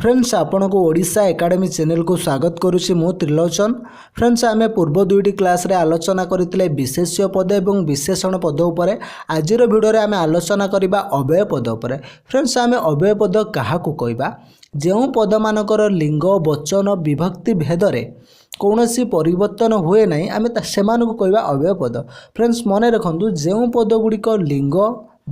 Friends, ଆପଣଙ୍କୁ Odisha academy ଚ୍ୟାନେଲକୁ ସ୍ୱାଗତ କରୁଛି ମୁଁ ତ୍ରିଲୋଚନ। ଫ୍ରେଣ୍ଡସ୍, ଆମେ ପୂର୍ବ ଦୁଇଟି କ୍ଲାସ୍ରେ ଆଲୋଚନା କରିଥିଲେ ବିଶେଷ୍ୟ ପଦ ଏବଂ ବିଶେଷଣ ପଦ ଉପରେ। ଆଜିର ଭିଡ଼ିଓରେ ଆମେ ଆଲୋଚନା କରିବା ଅବ୍ୟୟ ପଦ ଉପରେ। ଫ୍ରେଣ୍ଡସ୍, ଆମେ ଅବ୍ୟୟ ପଦ କାହାକୁ କହିବା? ଯେଉଁ ପଦମାନଙ୍କର ଲିଙ୍ଗ, ବଚନ, ବିଭକ୍ତି ଭେଦରେ କୌଣସି ପରିବର୍ତ୍ତନ ହୁଏ ନାହିଁ, ଆମେ ସେମାନଙ୍କୁ କହିବା ଅବ୍ୟୟ ପଦ। ଫ୍ରେଣ୍ଡସ୍, ମନେ ରଖନ୍ତୁ, ଯେଉଁ ପଦ ଗୁଡ଼ିକ ଲିଙ୍ଗ,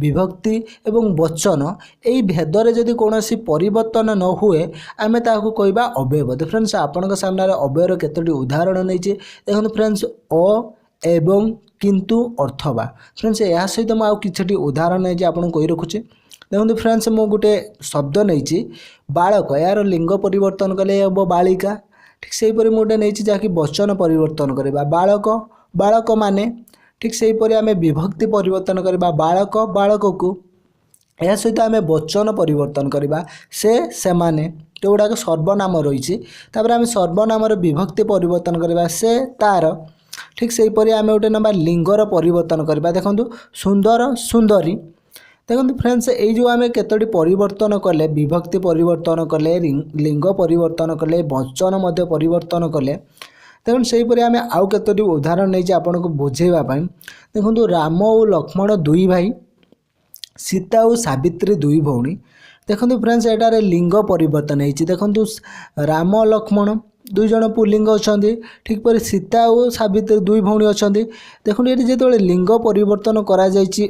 ବିଭକ୍ତି ଏବଂ ବଚନ ଏଇ ଭେଦରେ ଯଦି କୌଣସି ପରିବର୍ତ୍ତନ ନ ହୁଏ, ଆମେ ତାହାକୁ କହିବା ଅବ୍ୟୟ ପଦ। ଫ୍ରେଣ୍ଡସ୍, ଆପଣଙ୍କ ସାମ୍ନାରେ ଅବ୍ୟୟର କେତୋଟି ଉଦାହରଣ ନେଇଛି। ଦେଖନ୍ତୁ ଫ୍ରେଣ୍ଡସ୍, ଅ, ଏବଂ, କିନ୍ତୁ, ଅଥବା। ଫ୍ରେଣ୍ଡସ୍, ଏହା ସହିତ ମୁଁ ଆଉ କିଛିଟି ଉଦାହରଣ ନେଇଛି, ଆପଣଙ୍କୁ କହି ରଖୁଛି। ଦେଖନ୍ତୁ ଫ୍ରେଣ୍ଡସ୍, ମୁଁ ଗୋଟେ ଶବ୍ଦ ନେଇଛି ବାଳକ। ଏହାର ଲିଙ୍ଗ ପରିବର୍ତ୍ତନ କଲେ ହେବ ବାଳିକା। ଠିକ୍ ସେହିପରି ମୁଁ ଗୋଟେ ନେଇଛି ଯାହାକି ବଚନ ପରିବର୍ତ୍ତନ କରିବା, ବାଳକ, ବାଳକମାନେ। ଠିକ୍ ସେହିପରି ଆମେ ବିଭକ୍ତି ପରିବର୍ତ୍ତନ କରିବା, ବାଳକ, ବାଳକକୁ। ଏହା ସହିତ ଆମେ ବଚନ ପରିବର୍ତ୍ତନ କରିବା, ସେ, ସେମାନେ, ଯେଉଁଗୁଡ଼ାକ ସର୍ବନାମ ରହିଛି। ତାପରେ ଆମେ ସର୍ବନାମର ବିଭକ୍ତି ପରିବର୍ତ୍ତନ କରିବା, ସେ, ତାର। ଠିକ୍ ସେହିପରି ଆମେ ଗୋଟେ ନେବା ଲିଙ୍ଗର ପରିବର୍ତ୍ତନ କରିବା। ଦେଖନ୍ତୁ, ସୁନ୍ଦର, ସୁନ୍ଦରୀ। ଦେଖନ୍ତୁ ଫ୍ରେଣ୍ଡସ୍, ଏଇ ଯେଉଁ ଆମେ କେତୋଟି ପରିବର୍ତ୍ତନ କଲେ, ବିଭକ୍ତି ପରିବର୍ତ୍ତନ କଲେ, ଲିଙ୍ଗ ପରିବର୍ତ୍ତନ କଲେ, ବଚନ ମଧ୍ୟ ପରିବର୍ତ୍ତନ କଲେ। ଦେଖନ୍ତୁ, ସେହିପରି ଆମେ ଆଉ କେତୋଟି ଉଦାହରଣ ନେଇଛି ଆପଣଙ୍କୁ ବୁଝେଇବା ପାଇଁ। ଦେଖନ୍ତୁ, ରାମ ଓ ଲକ୍ଷ୍ମଣ ଦୁଇ ଭାଇ, ସୀତା ଓ ସାବିତ୍ରୀ ଦୁଇ ଭଉଣୀ। ଦେଖନ୍ତୁ ଫ୍ରେଣ୍ଡସ୍, ଏଠାରେ ଲିଙ୍ଗ ପରିବର୍ତ୍ତନ ହେଇଛି। ଦେଖନ୍ତୁ, ରାମ, ଲକ୍ଷ୍ମଣ ଦୁଇ ଜଣ ପୁଲ୍ଲିଙ୍ଗ ଅଛନ୍ତି। ଠିକ୍ ପରି ସୀତା ଓ ସାବିତ୍ରୀ ଦୁଇ ଭଉଣୀ ଅଛନ୍ତି। ଦେଖନ୍ତୁ, ଏଠି ଯେତେବେଳେ ଲିଙ୍ଗ ପରିବର୍ତ୍ତନ କରାଯାଇଛି,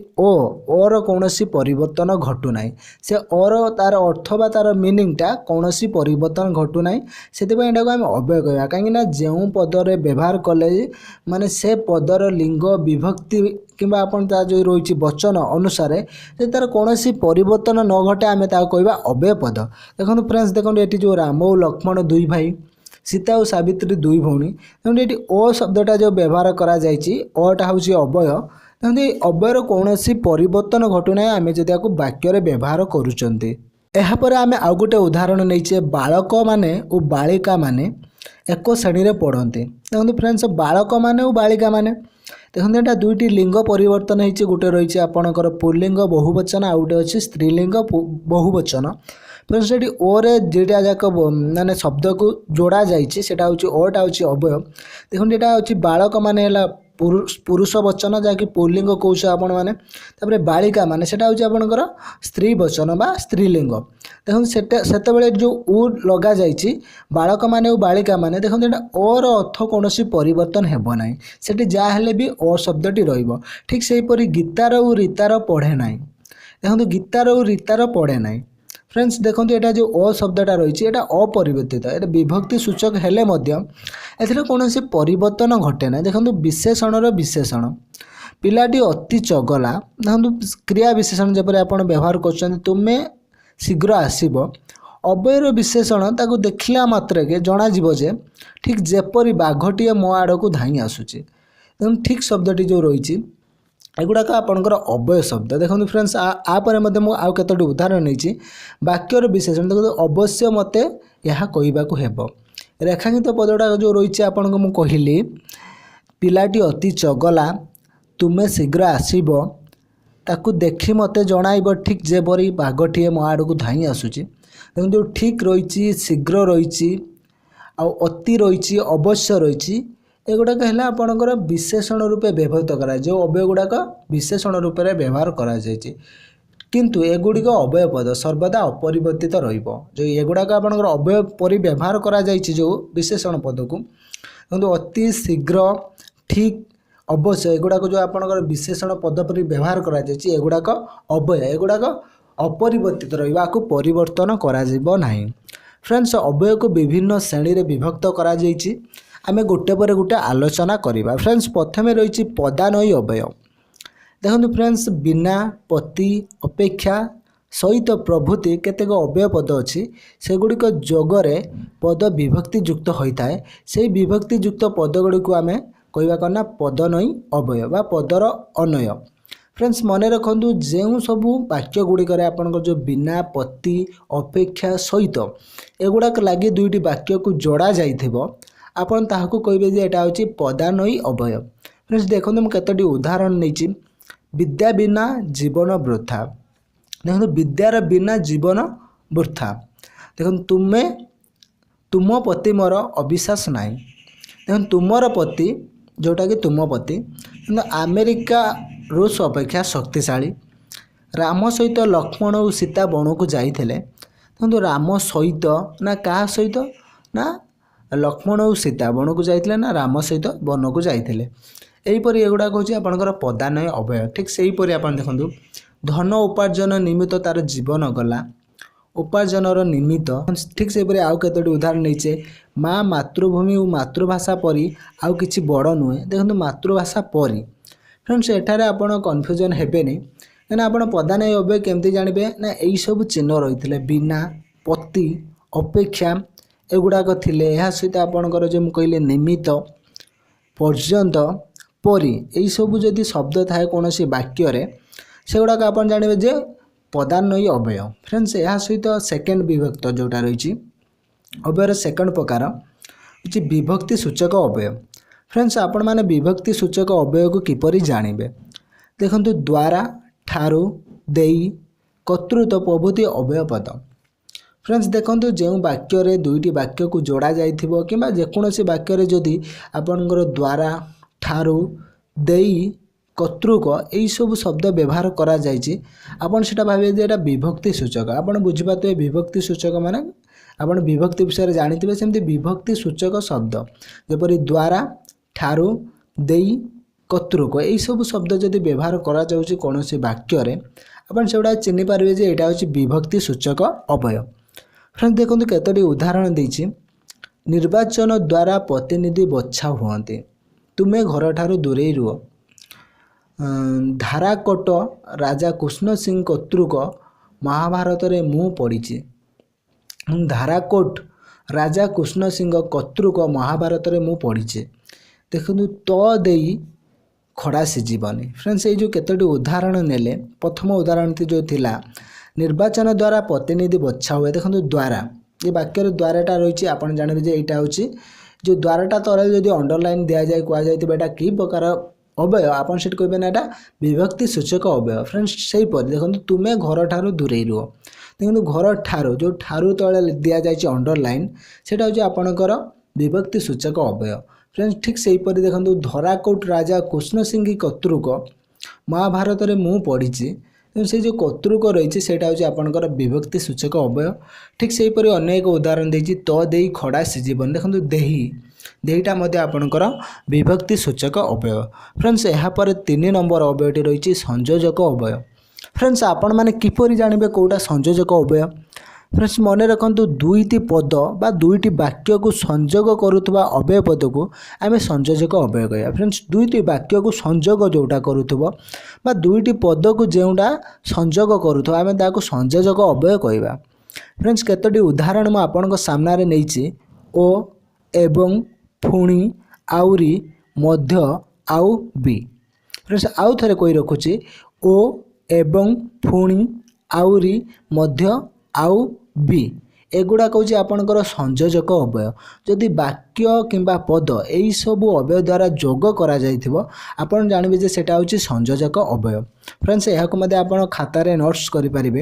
ଓର କୌଣସି ପରିବର୍ତ୍ତନ ଘଟୁନାହିଁ। ସେ ଅର ତାର ଅର୍ଥ ବା ତାର ମିନିଂଟା କୌଣସି ପରିବର୍ତ୍ତନ ଘଟୁନାହିଁ। ସେଥିପାଇଁ ଏଟାକୁ ଆମେ ଅବ୍ୟୟ କହିବା, କାହିଁକିନା ଯେଉଁ ପଦରେ ବ୍ୟବହାର କଲେ ମାନେ ସେ ପଦର ଲିଙ୍ଗ, ବିଭକ୍ତି କିମ୍ବା ଆପଣ ତା ଯେଉଁ ରହିଛି ବଚନ ଅନୁସାରେ ଯଦି ତାର କୌଣସି ପରିବର୍ତ୍ତନ ନ ଘଟେ, ଆମେ ତାକୁ କହିବା ଅବ୍ୟୟ ପଦ। ଦେଖନ୍ତୁ ଫ୍ରେଣ୍ଡସ୍, ଦେଖନ୍ତୁ ଏଠି ଯେଉଁ ରାମ ଓ ଲକ୍ଷ୍ମଣ ଦୁଇ ଭାଇ, ସୀତା ଓ ସାବିତ୍ରୀ ଦୁଇ ଭଉଣୀ। ଦେଖନ୍ତୁ, ଏଠି ଓ ଶବ୍ଦଟା ଯେଉଁ ବ୍ୟବହାର କରାଯାଇଛି, ଅଟା ହେଉଛି ଅବ୍ୟୟ। ଦେଖନ୍ତୁ, ଏଇ ଅବ୍ୟୟର କୌଣସି ପରିବର୍ତ୍ତନ ଘଟୁନାହିଁ, ଆମେ ଯଦି ଏହାକୁ ବାକ୍ୟରେ ବ୍ୟବହାର କରୁଛନ୍ତି। ଏହାପରେ ଆମେ ଆଉ ଗୋଟେ ଉଦାହରଣ ନେଇଛେ, ବାଳକମାନେ ଓ ବାଳିକାମାନେ ଏକ ଶ୍ରେଣୀରେ ପଢ଼ନ୍ତି। ଦେଖନ୍ତୁ ଫ୍ରେଣ୍ଡସ୍, ବାଳକମାନେ ଓ ବାଳିକାମାନେ। ଦେଖନ୍ତୁ, ଏଇଟା ଦୁଇଟି ଲିଙ୍ଗ ପରିବର୍ତ୍ତନ ହେଇଛି। ଗୋଟେ ରହିଛି ଆପଣଙ୍କର ପୁଲ୍ଲିଙ୍ଗ ବହୁବଚନ, ଆଉ ଗୋଟେ ଅଛି ସ୍ତ୍ରୀଲିଙ୍ଗ ବହୁବଚନ। ଫ୍ରେଣ୍ଡସ୍, ସେଠି ଓରେ ଦୁଇଟା ଯାକ ମାନେ ଶବ୍ଦକୁ ଯୋଡ଼ା ଯାଇଛି, ସେଟା ହେଉଛି ଓଟା ହେଉଛି ଅବ୍ୟୟ। ଦେଖନ୍ତୁ, ଏଇଟା ହେଉଛି ବାଳକମାନେ ହେଲା ପୁରୁଷ ବଚନ, ଯାହାକି ପୁଲ୍ଲିଙ୍ଗ କହୁଛ ଆପଣମାନେ। ତାପରେ ବାଳିକା ମାନେ, ସେଟା ହେଉଛି ଆପଣଙ୍କର ସ୍ତ୍ରୀ ବଚନ ବା ସ୍ତ୍ରୀଲିଙ୍ଗ। ଦେଖନ୍ତୁ, ସେଟା ସେତେବେଳେ ଯେଉଁ ଉ ଲଗାଯାଇଛି, ବାଳକମାନେ ଓ ବାଳିକାମାନେ, ଦେଖନ୍ତୁ, ଏଇଟା ଓର ଅର୍ଥ କୌଣସି ପରିବର୍ତ୍ତନ ହେବ ନାହିଁ। ସେଠି ଯାହା ହେଲେ ବି ଓ ଶବ୍ଦଟି ରହିବ। ଠିକ୍ ସେହିପରି ଗୀତାର ଓ ରୀତାର ପଢ଼େ ନାହିଁ। ଦେଖନ୍ତୁ, ଗୀତାର ଓ ରୀତାର ପଢ଼େ ନାହିଁ। ଫ୍ରେଣ୍ଡସ୍, ଦେଖନ୍ତୁ, ଏଇଟା ଯେଉଁ ଅ ଶବ୍ଦଟା ରହିଛି, ଏଇଟା ଅପରିବର୍ତ୍ତିତ। ଏଇଟା ବିଭକ୍ତି ସୂଚକ ହେଲେ ମଧ୍ୟ ଏଥିରେ କୌଣସି ପରିବର୍ତ୍ତନ ଘଟେ ନାହିଁ। ଦେଖନ୍ତୁ, ବିଶେଷଣର ବିଶେଷଣ, ପିଲାଟି ଅତି ଚଗଲା। ଦେଖନ୍ତୁ, କ୍ରିୟା ବିଶେଷଣ ଯେପରି ଆପଣ ବ୍ୟବହାର କରୁଛନ୍ତି, ତୁମେ ଶୀଘ୍ର ଆସିବ। ଅବ୍ୟୟର ବିଶେଷଣ, ତାକୁ ଦେଖିଲା ମାତ୍ରକେ ଜଣାଯିବ ଯେ ଠିକ୍ ଯେପରି ବାଘଟିଏ ମୋ ଆଡ଼କୁ ଧାଇଁ ଆସୁଛି। ଦେଖନ୍ତୁ, ଠିକ୍ ଶବ୍ଦଟି ଯେଉଁ ରହିଛି, ଏଗୁଡ଼ାକ ଆପଣଙ୍କର ଅବ୍ୟୟ ଶବ୍ଦ। ଦେଖନ୍ତୁ ଫ୍ରେଣ୍ଡସ୍, ଆ ପରେ ମଧ୍ୟ ମୁଁ ଆଉ କେତୋଟି ଉଦାହରଣ ନେଇଛି। ବାକ୍ୟର ବିଶେଷଣ, ଦେଖନ୍ତୁ, ଅବଶ୍ୟ ମୋତେ ଏହା କହିବାକୁ ହେବ। ରେଖାଙ୍କିତ ପଦଗୁଡ଼ାକ ଯେଉଁ ରହିଛି, ଆପଣଙ୍କୁ ମୁଁ କହିଲି, ପିଲାଟି ଅତି ଚଗଲା, ତୁମେ ଶୀଘ୍ର ଆସିବ, ତାକୁ ଦେଖି ମୋତେ ଜଣାଇବ ଠିକ୍ ଯେପରି ବାଘଟିଏ ମୋ ଆଡ଼କୁ ଧାଇଁ ଆସୁଛି। ଦେଖନ୍ତୁ, ଠିକ୍ ରହିଛି, ଶୀଘ୍ର ରହିଛି, ଆଉ ଅତି ରହିଛି, ଅବଶ୍ୟ ରହିଛି। ଏଗୁଡ଼ାକ ହେଲା ଆପଣଙ୍କର ବିଶେଷଣ ରୂପେ ବ୍ୟବହୃତ କରାଯାଏ। ଯେଉଁ ଅବ୍ୟୟ ଗୁଡ଼ାକ ବିଶେଷଣ ରୂପରେ ବ୍ୟବହାର କରାଯାଇଛି, କିନ୍ତୁ ଏଗୁଡ଼ିକ ଅବ୍ୟୟ ପଦ ସର୍ବଦା ଅପରିବର୍ତ୍ତିତ ରହିବ। ଯେଉଁ ଏଗୁଡ଼ାକ ଆପଣଙ୍କର ଅବ୍ୟୟ ପରି ବ୍ୟବହାର କରାଯାଇଛି ଯେଉଁ ବିଶେଷଣ ପଦକୁ, ଦେଖନ୍ତୁ, ଅତି, ଶୀଘ୍ର, ଠିକ୍, ଅବଶ୍ୟ, ଏଗୁଡ଼ାକ ଯେଉଁ ଆପଣଙ୍କର ବିଶେଷଣ ପଦ ପରି ବ୍ୟବହାର କରାଯାଇଛି, ଏଗୁଡ଼ାକ ଅବ୍ୟୟ, ଏଗୁଡ଼ାକ ଅପରିବର୍ତ୍ତିତ ରହିବ, ଆକୁ ପରିବର୍ତ୍ତନ କରାଯିବ ନାହିଁ। ଫ୍ରେଣ୍ଡସ୍, ଅବ୍ୟୟକୁ ବିଭିନ୍ନ ଶ୍ରେଣୀରେ ବିଭକ୍ତ କରାଯାଇଛି। ଆମେ ଗୋଟେ ପରେ ଗୋଟେ ଆଲୋଚନା କରିବା। ଫ୍ରେଣ୍ଡସ୍, ପ୍ରଥମେ ରହିଛି ପଦାନୟୀ ଅବ୍ୟୟ। ଦେଖନ୍ତୁ ଫ୍ରେଣ୍ଡସ୍, ବିନା, ପତି, ଅପେକ୍ଷା, ସହିତ ପ୍ରଭୃତି କେତେକ ଅବ୍ୟୟ ପଦ ଅଛି। ସେଗୁଡ଼ିକ ଯୋଗରେ ପଦ ବିଭକ୍ତି ଯୁକ୍ତ ହୋଇଥାଏ। ସେଇ ବିଭକ୍ତି ଯୁକ୍ତ ପଦ ଗୁଡ଼ିକୁ ଆମେ କହିବା କ'ଣ ନା ପଦନୟୀ ଅବ୍ୟୟ ବା ପଦର ଅନ୍ୱୟ। ଫ୍ରେଣ୍ଡସ୍, ମନେ ରଖନ୍ତୁ, ଯେଉଁ ସବୁ ବାକ୍ୟ ଗୁଡ଼ିକରେ ଆପଣଙ୍କର ଯେଉଁ ବିନା, ପତି, ଅପେକ୍ଷା, ସହିତ ଏଗୁଡ଼ାକ ଲାଗି ଦୁଇଟି ବାକ୍ୟକୁ ଯୋଡ଼ା ଯାଇଥିବ, ଆପଣ ତାହାକୁ କହିବେ ଯେ ଏଇଟା ହେଉଛି ପଦାନୟୀ ଅବ୍ୟୟ। ଫ୍ରେଣ୍ଡସ୍, ଦେଖନ୍ତୁ, ମୁଁ କେତୋଟି ଉଦାହରଣ ନେଇଛି। ବିଦ୍ୟା ବିନା ଜୀବନ ବୃଥା। ଦେଖନ୍ତୁ, ବିଦ୍ୟାର ବିନା ଜୀବନ ବୃଥା। ଦେଖନ୍ତୁ, ତୁମେ ତୁମ ପ୍ରତି ମୋର ଅବିଶ୍ୱାସ ନାହିଁ। ଦେଖନ୍ତୁ, ତୁମର ପ୍ରତି, ଯେଉଁଟାକି ତୁମ ପ୍ରତି। କିନ୍ତୁ ଆମେରିକା ରୁଷ ଅପେକ୍ଷା ଶକ୍ତିଶାଳୀ। ରାମ ସହିତ ଲକ୍ଷ୍ମଣ ଓ ସୀତା ବଣକୁ ଯାଇଥିଲେ। ଦେଖନ୍ତୁ, ରାମ ସହିତ ନା କାହା ସହିତ? ନା ଲକ୍ଷ୍ମଣ ଓ ସୀତା ବଣକୁ ଯାଇଥିଲେ ନା ରାମ ସହିତ ବନକୁ ଯାଇଥିଲେ? ଏହିପରି ଏଗୁଡ଼ାକ ହେଉଛି ଆପଣଙ୍କର ପଦାନ୍ୱୟୀ ଅବ୍ୟୟ। ଠିକ୍ ସେହିପରି ଆପଣ ଦେଖନ୍ତୁ, ଧନ ଉପାର୍ଜନ ନିମିତ୍ତ ତାର ଜୀବନ ଗଲା। ଉପାର୍ଜନର ନିମିତ୍ତ। ଠିକ୍ ସେହିପରି ଆଉ କେତୋଟି ଉଦାହରଣ ନେଇଛେ। ମା ମାତୃଭୂମି ଓ ମାତୃଭାଷା ପରି ଆଉ କିଛି ବଡ଼ ନୁହେଁ। ଦେଖନ୍ତୁ, ମାତୃଭାଷା ପରି। ଫ୍ରେଣ୍ଡସ୍, ଏଠାରେ ଆପଣ କନଫ୍ୟୁଜନ୍ ହେବେନି, କାହିଁକିନା ଆପଣ ପଦାନ୍ୱୟୀ ଅବ୍ୟୟ କେମିତି ଜାଣିବେ? ନା ଏଇସବୁ ଚିହ୍ନ ରହିଥିଲେ, ବିନା, ପତି, ଅପେକ୍ଷା ଏଗୁଡ଼ାକ ଥିଲେ, ଏହା ସହିତ ଆପଣଙ୍କର ଯେଉଁ ମୁଁ କହିଲି ନିମିତ୍ତ, ପର୍ଯ୍ୟନ୍ତ, ପରି, ଏଇସବୁ ଯଦି ଶବ୍ଦ ଥାଏ କୌଣସି ବାକ୍ୟରେ, ସେଗୁଡ଼ାକ ଆପଣ ଜାଣିବେ ଯେ ପଦାନ୍ୱୟୀ ଅବ୍ୟୟ। ଫ୍ରେଣ୍ଡସ୍, ଏହା ସହିତ ସେକେଣ୍ଡ ବିଭକ୍ତ ଯେଉଁଟା ରହିଛି, ଅବ୍ୟୟର ସେକେଣ୍ଡ ପ୍ରକାର ହେଉଛି ବିଭକ୍ତି ସୂଚକ ଅବ୍ୟୟ। ଫ୍ରେଣ୍ଡସ୍, ଆପଣମାନେ ବିଭକ୍ତି ସୂଚକ ଅବ୍ୟୟକୁ କିପରି ଜାଣିବେ? ଦେଖନ୍ତୁ, ଦ୍ୱାରା, ଠାରୁ, ଦେଇ, କର୍ତ୍ତୃତ୍ୱ ପ୍ରଭୃତି ଅବ୍ୟୟ ପଦ। ଫ୍ରେଣ୍ଡସ୍, ଦେଖନ୍ତୁ, ଯେଉଁ ବାକ୍ୟରେ ଦୁଇଟି ବାକ୍ୟକୁ ଯୋଡ଼ା ଯାଇଥିବ କିମ୍ବା ଯେକୌଣସି ବାକ୍ୟରେ ଯଦି ଆପଣଙ୍କର ଦ୍ୱାରା, ଠାରୁ, ଦେଇ, କର୍ତ୍ତୃକ ଏଇସବୁ ଶବ୍ଦ ବ୍ୟବହାର କରାଯାଇଛି, ଆପଣ ସେଇଟା ଭାବିବେ ଯେ ଏଇଟା ବିଭକ୍ତି ସୂଚକ। ଆପଣ ବୁଝିପାରୁଥିବେ ବିଭକ୍ତି ସୂଚକ ମାନେ, ଆପଣ ବିଭକ୍ତି ବିଷୟରେ ଜାଣିଥିବେ। ସେମିତି ବିଭକ୍ତି ସୂଚକ ଶବ୍ଦ ଯେପରି ଦ୍ୱାରା, ଠାରୁ, ଦେଇ, କର୍ତ୍ତୃକ ଏଇସବୁ ଶବ୍ଦ ଯଦି ବ୍ୟବହାର କରାଯାଉଛି କୌଣସି ବାକ୍ୟରେ, ଆପଣ ସେଗୁଡ଼ା ଚିହ୍ନି ପାରିବେ ଯେ ଏଇଟା ହେଉଛି ବିଭକ୍ତି ସୂଚକ ଅବ୍ୟୟ। ଫ୍ରେଣ୍ଡ, ଦେଖନ୍ତୁ, କେତୋଟି ଉଦାହରଣ ଦେଇଛି। ନିର୍ବାଚନ ଦ୍ୱାରା ପ୍ରତିନିଧି ବଛା ହୁଅନ୍ତି। ତୁମେ ଘରଠାରୁ ଦୂରେଇ ରୁହ। ଧାରାକୋଟ ରାଜା କୃଷ୍ଣ ସିଂ କର୍ତ୍ତୃକ ମହାଭାରତରେ ମୁଁ ପଢ଼ିଛି। ଧାରାକୋଟ ରାଜା କୃଷ୍ଣ ସିଂହ କର୍ତ୍ତୃକ ମହାଭାରତରେ ମୁଁ ପଢ଼ିଛି। ଦେଖନ୍ତୁ, ତ ଦେଇ ଖଡ଼ା ସିଝିବନି। ଫ୍ରେଣ୍ଡସ୍, ଏଇ ଯେଉଁ କେତୋଟି ଉଦାହରଣ ନେଲେ, ପ୍ରଥମ ଉଦାହରଣଟି ଯେଉଁ ଥିଲା ନିର୍ବାଚନ ଦ୍ୱାରା ପ୍ରତିନିଧି ବଛା ହୁଏ। ଦେଖନ୍ତୁ, ଦ୍ୱାରା, ଏ ବାକ୍ୟରେ ଦ୍ୱାରାଟା ରହିଛି, ଆପଣ ଜାଣିବେ ଯେ ଏଇଟା ହେଉଛି ଯେଉଁ ଦ୍ୱାରାଟା ତଳେ ଯଦି ଅଣ୍ଡରଲାଇନ୍ ଦିଆଯାଏ, କୁହାଯାଇଥିବ ଏଇଟା କି ପ୍ରକାର ଅବ୍ୟୟ, ଆପଣ ସେଠି କହିବେ ନା ଏଇଟା ବିଭକ୍ତି ସୂଚକ ଅବ୍ୟୟ। ଫ୍ରେଣ୍ଡସ୍, ସେହିପରି ଦେଖନ୍ତୁ, ତୁମେ ଘରଠାରୁ ଦୂରେଇ ରୁହ। ଦେଖନ୍ତୁ, ଘରଠାରୁ, ଯେଉଁ ଠାରୁ ତଳେ ଦିଆଯାଇଛି ଅଣ୍ଡରଲାଇନ୍, ସେଇଟା ହେଉଛି ଆପଣଙ୍କର ବିଭକ୍ତି ସୂଚକ ଅବ୍ୟୟ। ଫ୍ରେଣ୍ଡସ୍, ଠିକ୍ ସେହିପରି ଦେଖନ୍ତୁ, ଧରାକୋଟ ରାଜା କୃଷ୍ଣ ସିଂହ କର୍ତ୍ତୃକ ମହାଭାରତରେ ମୁଁ ପଢ଼ିଛି। ତେଣୁ ସେଇ ଯେଉଁ କର୍ତ୍ତୃକ ରହିଛି, ସେଇଟା ହେଉଛି ଆପଣଙ୍କର ବିଭକ୍ତି ସୂଚକ ଅବ୍ୟୟ। ଠିକ୍ ସେହିପରି ଅନେକ ଉଦାହରଣ ଦେଇଛି। ତ ଦେଇ ଖଡ଼ା ସିଝିବନି। ଦେଖନ୍ତୁ, ଦେହି, ଦେହିଟା ମଧ୍ୟ ଆପଣଙ୍କର ବିଭକ୍ତି ସୂଚକ ଅବ୍ୟୟ। ଫ୍ରେଣ୍ଡସ୍, ଏହାପରେ 3 ନମ୍ବର ଅବ୍ୟୟଟି ରହିଛି ସଂଯୋଜକ ଅବ୍ୟୟ। ଫ୍ରେଣ୍ଡସ୍, ଆପଣମାନେ କିପରି ଜାଣିବେ କେଉଁଟା ସଂଯୋଜକ ଅବ୍ୟୟ? ଫ୍ରେଣ୍ଡସ୍, ମନେ ରଖନ୍ତୁ, ଦୁଇଟି ପଦ ବା ଦୁଇଟି ବାକ୍ୟକୁ ସଂଯୋଗ କରୁଥିବା ଅବ୍ୟୟ ପଦକୁ ଆମେ ସଂଯୋଜକ ଅବ୍ୟୟ କହିବା। ଫ୍ରେଣ୍ଡସ୍, ଦୁଇଟି ବାକ୍ୟକୁ ସଂଯୋଗ ଯେଉଁଟା କରୁଥିବ ବା ଦୁଇଟି ପଦକୁ ଯେଉଁଟା ସଂଯୋଗ କରୁଥିବ, ଆମେ ତାହାକୁ ସଂଯୋଜକ ଅବ୍ୟୟ କହିବା। ଫ୍ରେଣ୍ଡସ୍, କେତୋଟି ଉଦାହରଣ ମୁଁ ଆପଣଙ୍କ ସାମ୍ନାରେ ନେଇଛି। ଓ, ଏବଂ, ପୁଣି, ଆହୁରି, ମଧ୍ୟ, ଆଉ ବି। ଫ୍ରେଣ୍ଡସ୍, ଆଉ ଥରେ କହି ରଖୁଛି, ଓ, ଏବଂ, ପୁଣି, ଆହୁରି, ମଧ୍ୟ, ଆଉ ବି, ଏଗୁଡ଼ାକ ହେଉଛି ଆପଣଙ୍କର ସଂଯୋଜକ ଅବ୍ୟୟ। ଯଦି ବାକ୍ୟ କିମ୍ବା ପଦ ଏଇସବୁ ଅବ୍ୟୟ ଦ୍ୱାରା ଯୋଗ କରାଯାଇଥିବ, ଆପଣ ଜାଣିବେ ଯେ ସେଇଟା ହେଉଛି ସଂଯୋଜକ ଅବ୍ୟୟ। ଫ୍ରେଣ୍ଡସ୍, ଏହାକୁ ମଧ୍ୟ ଆପଣ ଖାତାରେ ନୋଟ୍ସ କରିପାରିବେ,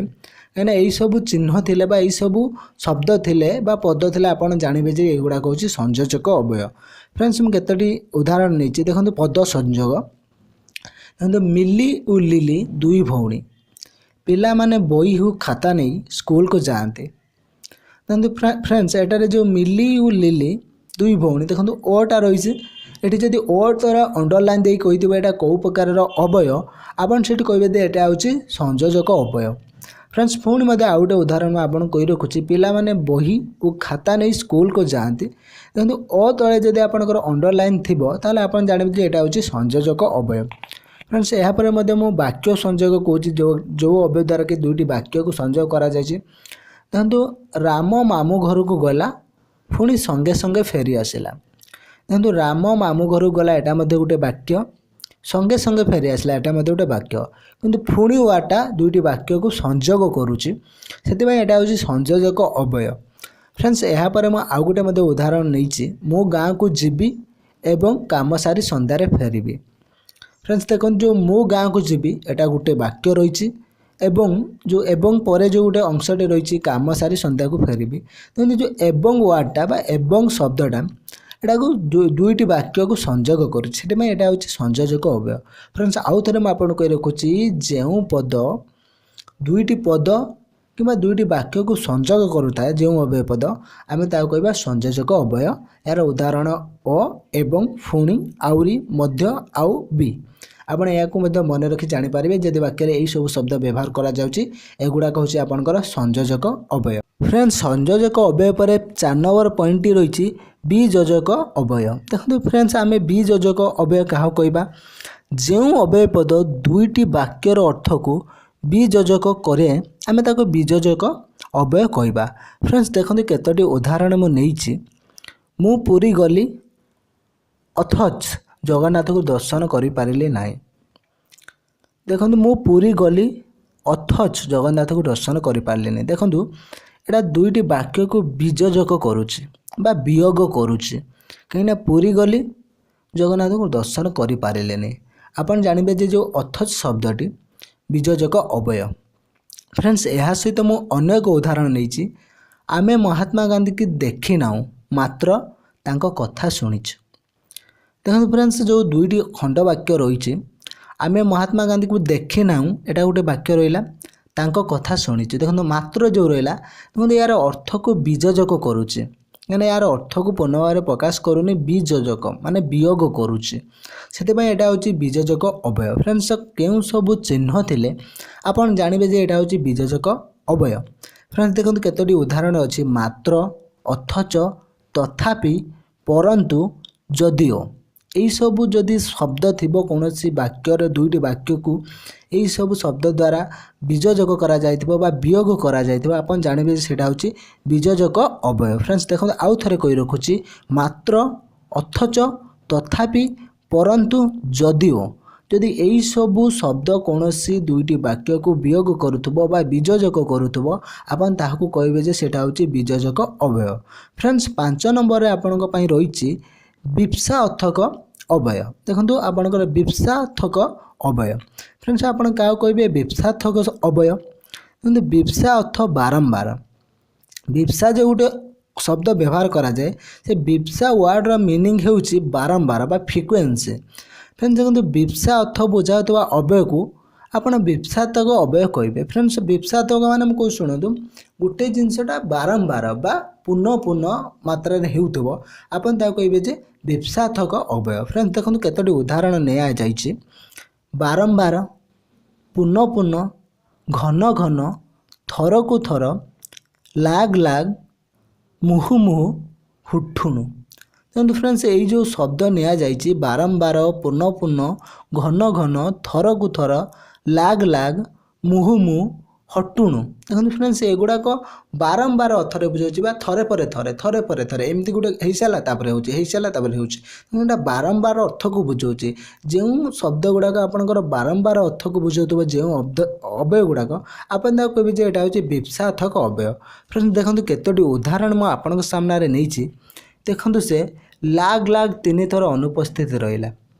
କାହିଁକିନା ଏଇସବୁ ଚିହ୍ନ ଥିଲେ ବା ଏଇସବୁ ଶବ୍ଦ ଥିଲେ ବା ପଦ ଥିଲେ ଆପଣ ଜାଣିବେ ଯେ ଏଗୁଡ଼ାକ ହେଉଛି ସଂଯୋଜକ ଅବ୍ୟୟ। ଫ୍ରେଣ୍ଡସ୍, ମୁଁ କେତୋଟି ଉଦାହରଣ ନେଇଛି। ଦେଖନ୍ତୁ, ପଦ ସଂଯୋଗ। ଦେଖନ୍ତୁ, ମିଲି ଓ ଲିଲି ଦୁଇ ଭଉଣୀ। ପିଲାମାନେ ବହି ଓ ଖାତା ନେଇ ସ୍କୁଲକୁ ଯାଆନ୍ତି। ଦେଖନ୍ତୁ ଫ୍ରେଣ୍ଡସ୍, ଏଠାରେ ଯେଉଁ ମିଲି ଓ ଲିଲି ଦୁଇ ଭଉଣୀ, ଦେଖନ୍ତୁ, ଓଟା ରହିଛି ଏଠି। ଯଦି ଓ ଦ୍ୱାରା ଅଣ୍ଡରଲାଇନ୍ ଦେଇ କହିଥିବ ଏଇଟା କେଉଁ ପ୍ରକାରର ଅବ୍ୟୟ, ଆପଣ ସେଠି କହିବେ ଯେ ଏଇଟା ହେଉଛି ସଂଯୋଜକ ଅବ୍ୟୟ। ଫ୍ରେଣ୍ଡସ୍, ପୁଣି ମଧ୍ୟ ଆଉ ଗୋଟେ ଉଦାହରଣ ମୁଁ ଆପଣଙ୍କୁ କହି ରଖୁଛି। ପିଲାମାନେ ବହି ଓ ଖାତା ନେଇ ସ୍କୁଲକୁ ଯାଆନ୍ତି। ଦେଖନ୍ତୁ, ଅ ତଳେ ଯଦି ଆପଣଙ୍କର ଅଣ୍ଡରଲାଇନ୍ ଥିବ, ତାହେଲେ ଆପଣ ଜାଣିବେ ଯେ ଏଇଟା ହେଉଛି ସଂଯୋଜକ ଅବ୍ୟୟ। ଫ୍ରେଣ୍ଡସ୍, ଏହାପରେ ମଧ୍ୟ ମୁଁ ବାକ୍ୟ ସଂଯୋଗ କହୁଛି, ଯେଉଁ ଅବ୍ୟୟ ଦ୍ୱାରା କି ଦୁଇଟି ବାକ୍ୟକୁ ସଂଯୋଗ କରାଯାଇଛି। ଦେଖନ୍ତୁ, ରାମ ମାମୁଁ ଘରକୁ ଗଲା, ପୁଣି ସଙ୍ଗେ ସଙ୍ଗେ ଫେରି ଆସିଲା। ଦେଖନ୍ତୁ, ରାମ ମାମୁଁ ଘରକୁ ଗଲା, ଏଇଟା ମଧ୍ୟ ଗୋଟେ ବାକ୍ୟ। ସଙ୍ଗେ ସଙ୍ଗେ ଫେରି ଆସିଲା, ଏଇଟା ମଧ୍ୟ ଗୋଟେ ବାକ୍ୟ। କିନ୍ତୁ ପୁଣି ୱାଟା ଦୁଇଟି ବାକ୍ୟକୁ ସଂଯୋଗ କରୁଛି, ସେଥିପାଇଁ ଏଇଟା ହେଉଛି ସଂଯୋଜକ ଅବ୍ୟୟ। ଫ୍ରେଣ୍ଡସ୍, ଏହାପରେ ମୁଁ ଆଉ ଗୋଟେ ମଧ୍ୟ ଉଦାହରଣ ନେଇଛି। ମୁଁ ଗାଁକୁ ଯିବି ଏବଂ କାମ ସାରି ସନ୍ଧ୍ୟାରେ ଫେରିବି। ଫ୍ରେଣ୍ଡସ୍, ଦେଖନ୍ତୁ, ଯେଉଁ ମୁଁ ଗାଁକୁ ଯିବି, ଏଇଟା ଗୋଟେ ବାକ୍ୟ ରହିଛି। ଏବଂ ଯେଉଁ ଏବଂ ପରେ ଯେଉଁ ଗୋଟେ ଅଂଶଟି ରହିଛି, କାମ ସାରି ସନ୍ଧ୍ୟାକୁ ଫେରିବି। ଦେଖନ୍ତୁ, ଯେଉଁ ଏବଂ ୱାର୍ଡ଼ଟା ବା ଏବଂ ଶବ୍ଦଟା ଏଟାକୁ ଦୁଇଟି ବାକ୍ୟକୁ ସଂଯୋଗ କରୁଛି, ସେଥିପାଇଁ ଏଇଟା ହେଉଛି ସଂଯୋଜକ ଅବ୍ୟୟ। ଫ୍ରେଣ୍ଡସ୍, ଆଉ ଥରେ ମୁଁ ଆପଣଙ୍କୁ କହି ରଖୁଛି, ଯେଉଁ ପଦ ଦୁଇଟି ପଦ କିମ୍ବା ଦୁଇଟି ବାକ୍ୟକୁ ସଂଯୋଗ କରୁଥାଏ, ଯେଉଁ ଅବ୍ୟୟ ପଦ, ଆମେ ତାହାକୁ କହିବା ସଂଯୋଜକ ଅବ୍ୟୟ। ଏହାର ଉଦାହରଣ ଓ, ଏବଂ, ପୁଣି, ଆହୁରି, ମଧ୍ୟ, ଆଉ, ବି। ଆପଣ ଏହାକୁ ମଧ୍ୟ ମନେ ରଖି ଜାଣିପାରିବେ, ଯଦି ବାକ୍ୟରେ ଏହିସବୁ ଶବ୍ଦ ବ୍ୟବହାର କରାଯାଉଛି, ଏଗୁଡ଼ାକ ହେଉଛି ଆପଣଙ୍କର ସଂଯୋଜକ ଅବ୍ୟୟ। ଫ୍ରେଣ୍ଡ, ସଂଯୋଜକ ଅବ୍ୟୟ ପରେ 4 ନମ୍ବର ପଏଣ୍ଟଟି ରହିଛି ବିଯୋଜକ ଅବ୍ୟୟ। ଦେଖନ୍ତୁ ଫ୍ରେଣ୍ଡସ୍, ଆମେ ବିଯୋଜକ ଅବ୍ୟୟ କାହାକୁ କହିବା? ଯେଉଁ ଅବ୍ୟୟ ପଦ ଦୁଇଟି ବାକ୍ୟର ଅର୍ଥକୁ ବିଯୋଜକ କରେ, ଆମେ ତାକୁ ବିଯୋଜକ ଅବ୍ୟୟ କହିବା। ଫ୍ରେଣ୍ଡସ୍, ଦେଖନ୍ତୁ କେତୋଟି ଉଦାହରଣ ମୁଁ ନେଇଛି। ମୁଁ ପୁରୀ ଗଲି, ଅଥଚ ଜଗନ୍ନାଥକୁ ଦର୍ଶନ କରିପାରିଲି ନାହିଁ। ଦେଖନ୍ତୁ, ମୁଁ ପୁରୀ ଗଲି, ଅଥଚ ଜଗନ୍ନାଥକୁ ଦର୍ଶନ କରିପାରିଲିନି। ଦେଖନ୍ତୁ, ଏଇଟା ଦୁଇଟି ବାକ୍ୟକୁ ବିଯୋଜକ କରୁଛି ବା ବିୟୋଗ କରୁଛି, କାହିଁକିନା ପୁରୀ ଗଲି, ଜଗନ୍ନାଥଙ୍କୁ ଦର୍ଶନ କରିପାରିଲେନି। ଆପଣ ଜାଣିବେ ଯେ ଯେଉଁ ଅଥଚ ଶବ୍ଦଟି ବିଯୋଜକ ଅବ୍ୟୟ। ଫ୍ରେଣ୍ଡସ୍, ଏହା ସହିତ ମୁଁ ଅନ୍ୟ ଏକ ଉଦାହରଣ ନେଇଛି। ଆମେ ମହାତ୍ମା ଗାନ୍ଧୀକି ଦେଖିନାହୁଁ, ମାତ୍ର ତାଙ୍କ କଥା ଶୁଣିଛୁ। ଦେଖନ୍ତୁ ଫ୍ରେଣ୍ଡସ୍, ଯେଉଁ ଦୁଇଟି ଖଣ୍ଡ ବାକ୍ୟ ରହିଛି, ଆମେ ମହାତ୍ମା ଗାନ୍ଧୀକୁ ଦେଖିନାହୁଁ, ଏଇଟା ଗୋଟେ ବାକ୍ୟ ରହିଲା, ତାଙ୍କ କଥା ଶୁଣିଛୁ। ଦେଖନ୍ତୁ, ମାତ୍ର ଯେଉଁ ରହିଲା, ଦେଖନ୍ତୁ, ଏହାର ଅର୍ଥକୁ ବିଯୋଜକ କରୁଛି, କାହିଁକିନା ଏହାର ଅର୍ଥକୁ ପୁନଃ ପ୍ରକାଶ କରୁନି, ବିଯୋଜକ ମାନେ ବିୟୋଗ କରୁଛି, ସେଥିପାଇଁ ଏଇଟା ହେଉଛି ବିଯୋଜକ ଅବ୍ୟୟ। ଫ୍ରେଣ୍ଡସ୍, କେଉଁ ସବୁ ଚିହ୍ନ ଥିଲେ ଆପଣ ଜାଣିବେ ଯେ ଏଇଟା ହେଉଛି ବିଯୋଜକ ଅବ୍ୟୟ? ଫ୍ରେଣ୍ଡସ୍, ଦେଖନ୍ତୁ କେତୋଟି ଉଦାହରଣ ଅଛି। ମାତ୍ର, ଅଥଚ, ତଥାପି, ପରନ୍ତୁ, ଯଦିଓ, ଏଇସବୁ ଯଦି ଶବ୍ଦ ଥିବ କୌଣସି ବାକ୍ୟର, ଦୁଇଟି ବାକ୍ୟକୁ ଏଇସବୁ ଶବ୍ଦ ଦ୍ୱାରା ବିଯୋଜକ କରାଯାଇଥିବ ବା ବିୟୋଗ କରାଯାଇଥିବ, ଆପଣ ଜାଣିବେ ଯେ ସେଇଟା ହେଉଛି ବିଯୋଜକ ଅବ୍ୟୟ। ଫ୍ରେଣ୍ଡସ୍, ଦେଖନ୍ତୁ, ଆଉ ଥରେ କହି ରଖୁଛି, ମାତ୍ର, ଅଥଚ, ତଥାପି, ପରନ୍ତୁ, ଯଦିଓ, ଯଦି ଏଇସବୁ ଶବ୍ଦ କୌଣସି ଦୁଇଟି ବାକ୍ୟକୁ ବିୟୋଗ କରୁଥିବ ବା ବିଯୋଜକ କରୁଥିବ, ଆପଣ ତାହାକୁ କହିବେ ଯେ ସେଇଟା ହେଉଛି ବିଯୋଜକ ଅବ୍ୟୟ। ଫ୍ରେଣ୍ଡସ୍, 5 ନମ୍ବରରେ ଆପଣଙ୍କ ପାଇଁ ରହିଛି ବିପ୍ସାର୍ଥକ ଅବ୍ୟୟ। ଦେଖନ୍ତୁ, ଆପଣଙ୍କର ବିପ୍ସାର୍ଥକ ଅବ୍ୟୟ। ଫ୍ରେଣ୍ଡସ୍, ଆପଣ କାହାକୁ କହିବେ ବିପ୍ସାର୍ଥକ ଅବ୍ୟୟ? ଦେଖନ୍ତୁ, ବିପ୍ସା ଅର୍ଥ ବାରମ୍ବାର। ବିପ୍ସା ଯେଉଁ ଗୋଟେ ଶବ୍ଦ ବ୍ୟବହାର କରାଯାଏ, ସେ ବିପ୍ସା ୱାର୍ଡ଼ର ମିନିଂ ହେଉଛି ବାରମ୍ବାର ବା ଫ୍ରିକ୍ୱେନ୍ସି। ଫ୍ରେଣ୍ଡସ୍, ଦେଖନ୍ତୁ, ବିପ୍ସା ଅର୍ଥ ବୁଝାଉଥିବା ଅବ୍ୟୟକୁ ଆପଣ ବିପ୍ସାର୍ଥକ ଅବ୍ୟୟ କହିବେ। ଫ୍ରେଣ୍ଡସ୍, ବିପ୍ସାର୍ଥକ ମାନେ ମୁଁ କହୁଛି ଶୁଣନ୍ତୁ, ଗୋଟେ ଜିନିଷଟା ବାରମ୍ବାର ବା ପୁନଃ ପୁନଃ ମାତ୍ରାରେ ହେଉଥିବ, ଆପଣ ତାକୁ କହିବେ ଯେ ବିପ୍ସାର୍ଥକ ଅବ୍ୟୟ। ଫ୍ରେଣ୍ଡସ୍, ଦେଖନ୍ତୁ କେତୋଟି ଉଦାହରଣ ନିଆଯାଇଛି। ବାରମ୍ବାର, ପୁନଃ ପୁନଃ, ଘନ ଘନ, ଥରକୁ ଥର, ଲାଗ ଲାଗ, ମୁହୁ ମୁହୁ, ହୁଠୁଣୁ। ଦେଖନ୍ତୁ ଫ୍ରେଣ୍ଡସ୍, ଏଇ ଯେଉଁ ଶବ୍ଦ ନିଆଯାଇଛି, ବାରମ୍ବାର, ପୁନଃ ପୁନଃ, ଘନ ଘନ, ଥରକୁ ଥର, ଲାଗ ଲାଗ, ମୁହୁ ମୁହୁ, ହଟୁଣୁ। ଦେଖନ୍ତୁ ଫ୍ରେଣ୍ଡସ୍, ଏଗୁଡ଼ାକ ବାରମ୍ବାର ଅର୍ଥରେ ବୁଝାଉଛି ବା ଥରେ ପରେ ଥରେ, ଥରେ ପରେ ଥରେ, ଏମିତି ଗୋଟେ ହେଇସାରିଲା ତାପରେ ହେଉଛି, ହେଇସାରିଲା ତାପରେ ହେଉଛି। ଏଇଟା ବାରମ୍ବାର ଅର୍ଥକୁ ବୁଝାଉଛି। ଯେଉଁ ଶବ୍ଦ ଗୁଡ଼ାକ ଆପଣଙ୍କର ବାରମ୍ବାର ଅର୍ଥକୁ ବୁଝାଉଥିବ, ଯେଉଁ ଅବ୍ୟୟ ଗୁଡ଼ାକ, ଆପଣ ତାକୁ କହିବେ ଯେ ଏଇଟା ହେଉଛି ବିପ୍ସାର୍ଥକ ଅବ୍ୟୟ। ଫ୍ରେଣ୍ଡସ୍, ଦେଖନ୍ତୁ କେତୋଟି ଉଦାହରଣ ମୁଁ ଆପଣଙ୍କ ସାମ୍ନାରେ ନେଇଛି। ଦେଖନ୍ତୁ, ସେ ଲାଗ ଲାଗ ତିନିଥର ଅନୁପସ୍ଥିତ ରହିଲା।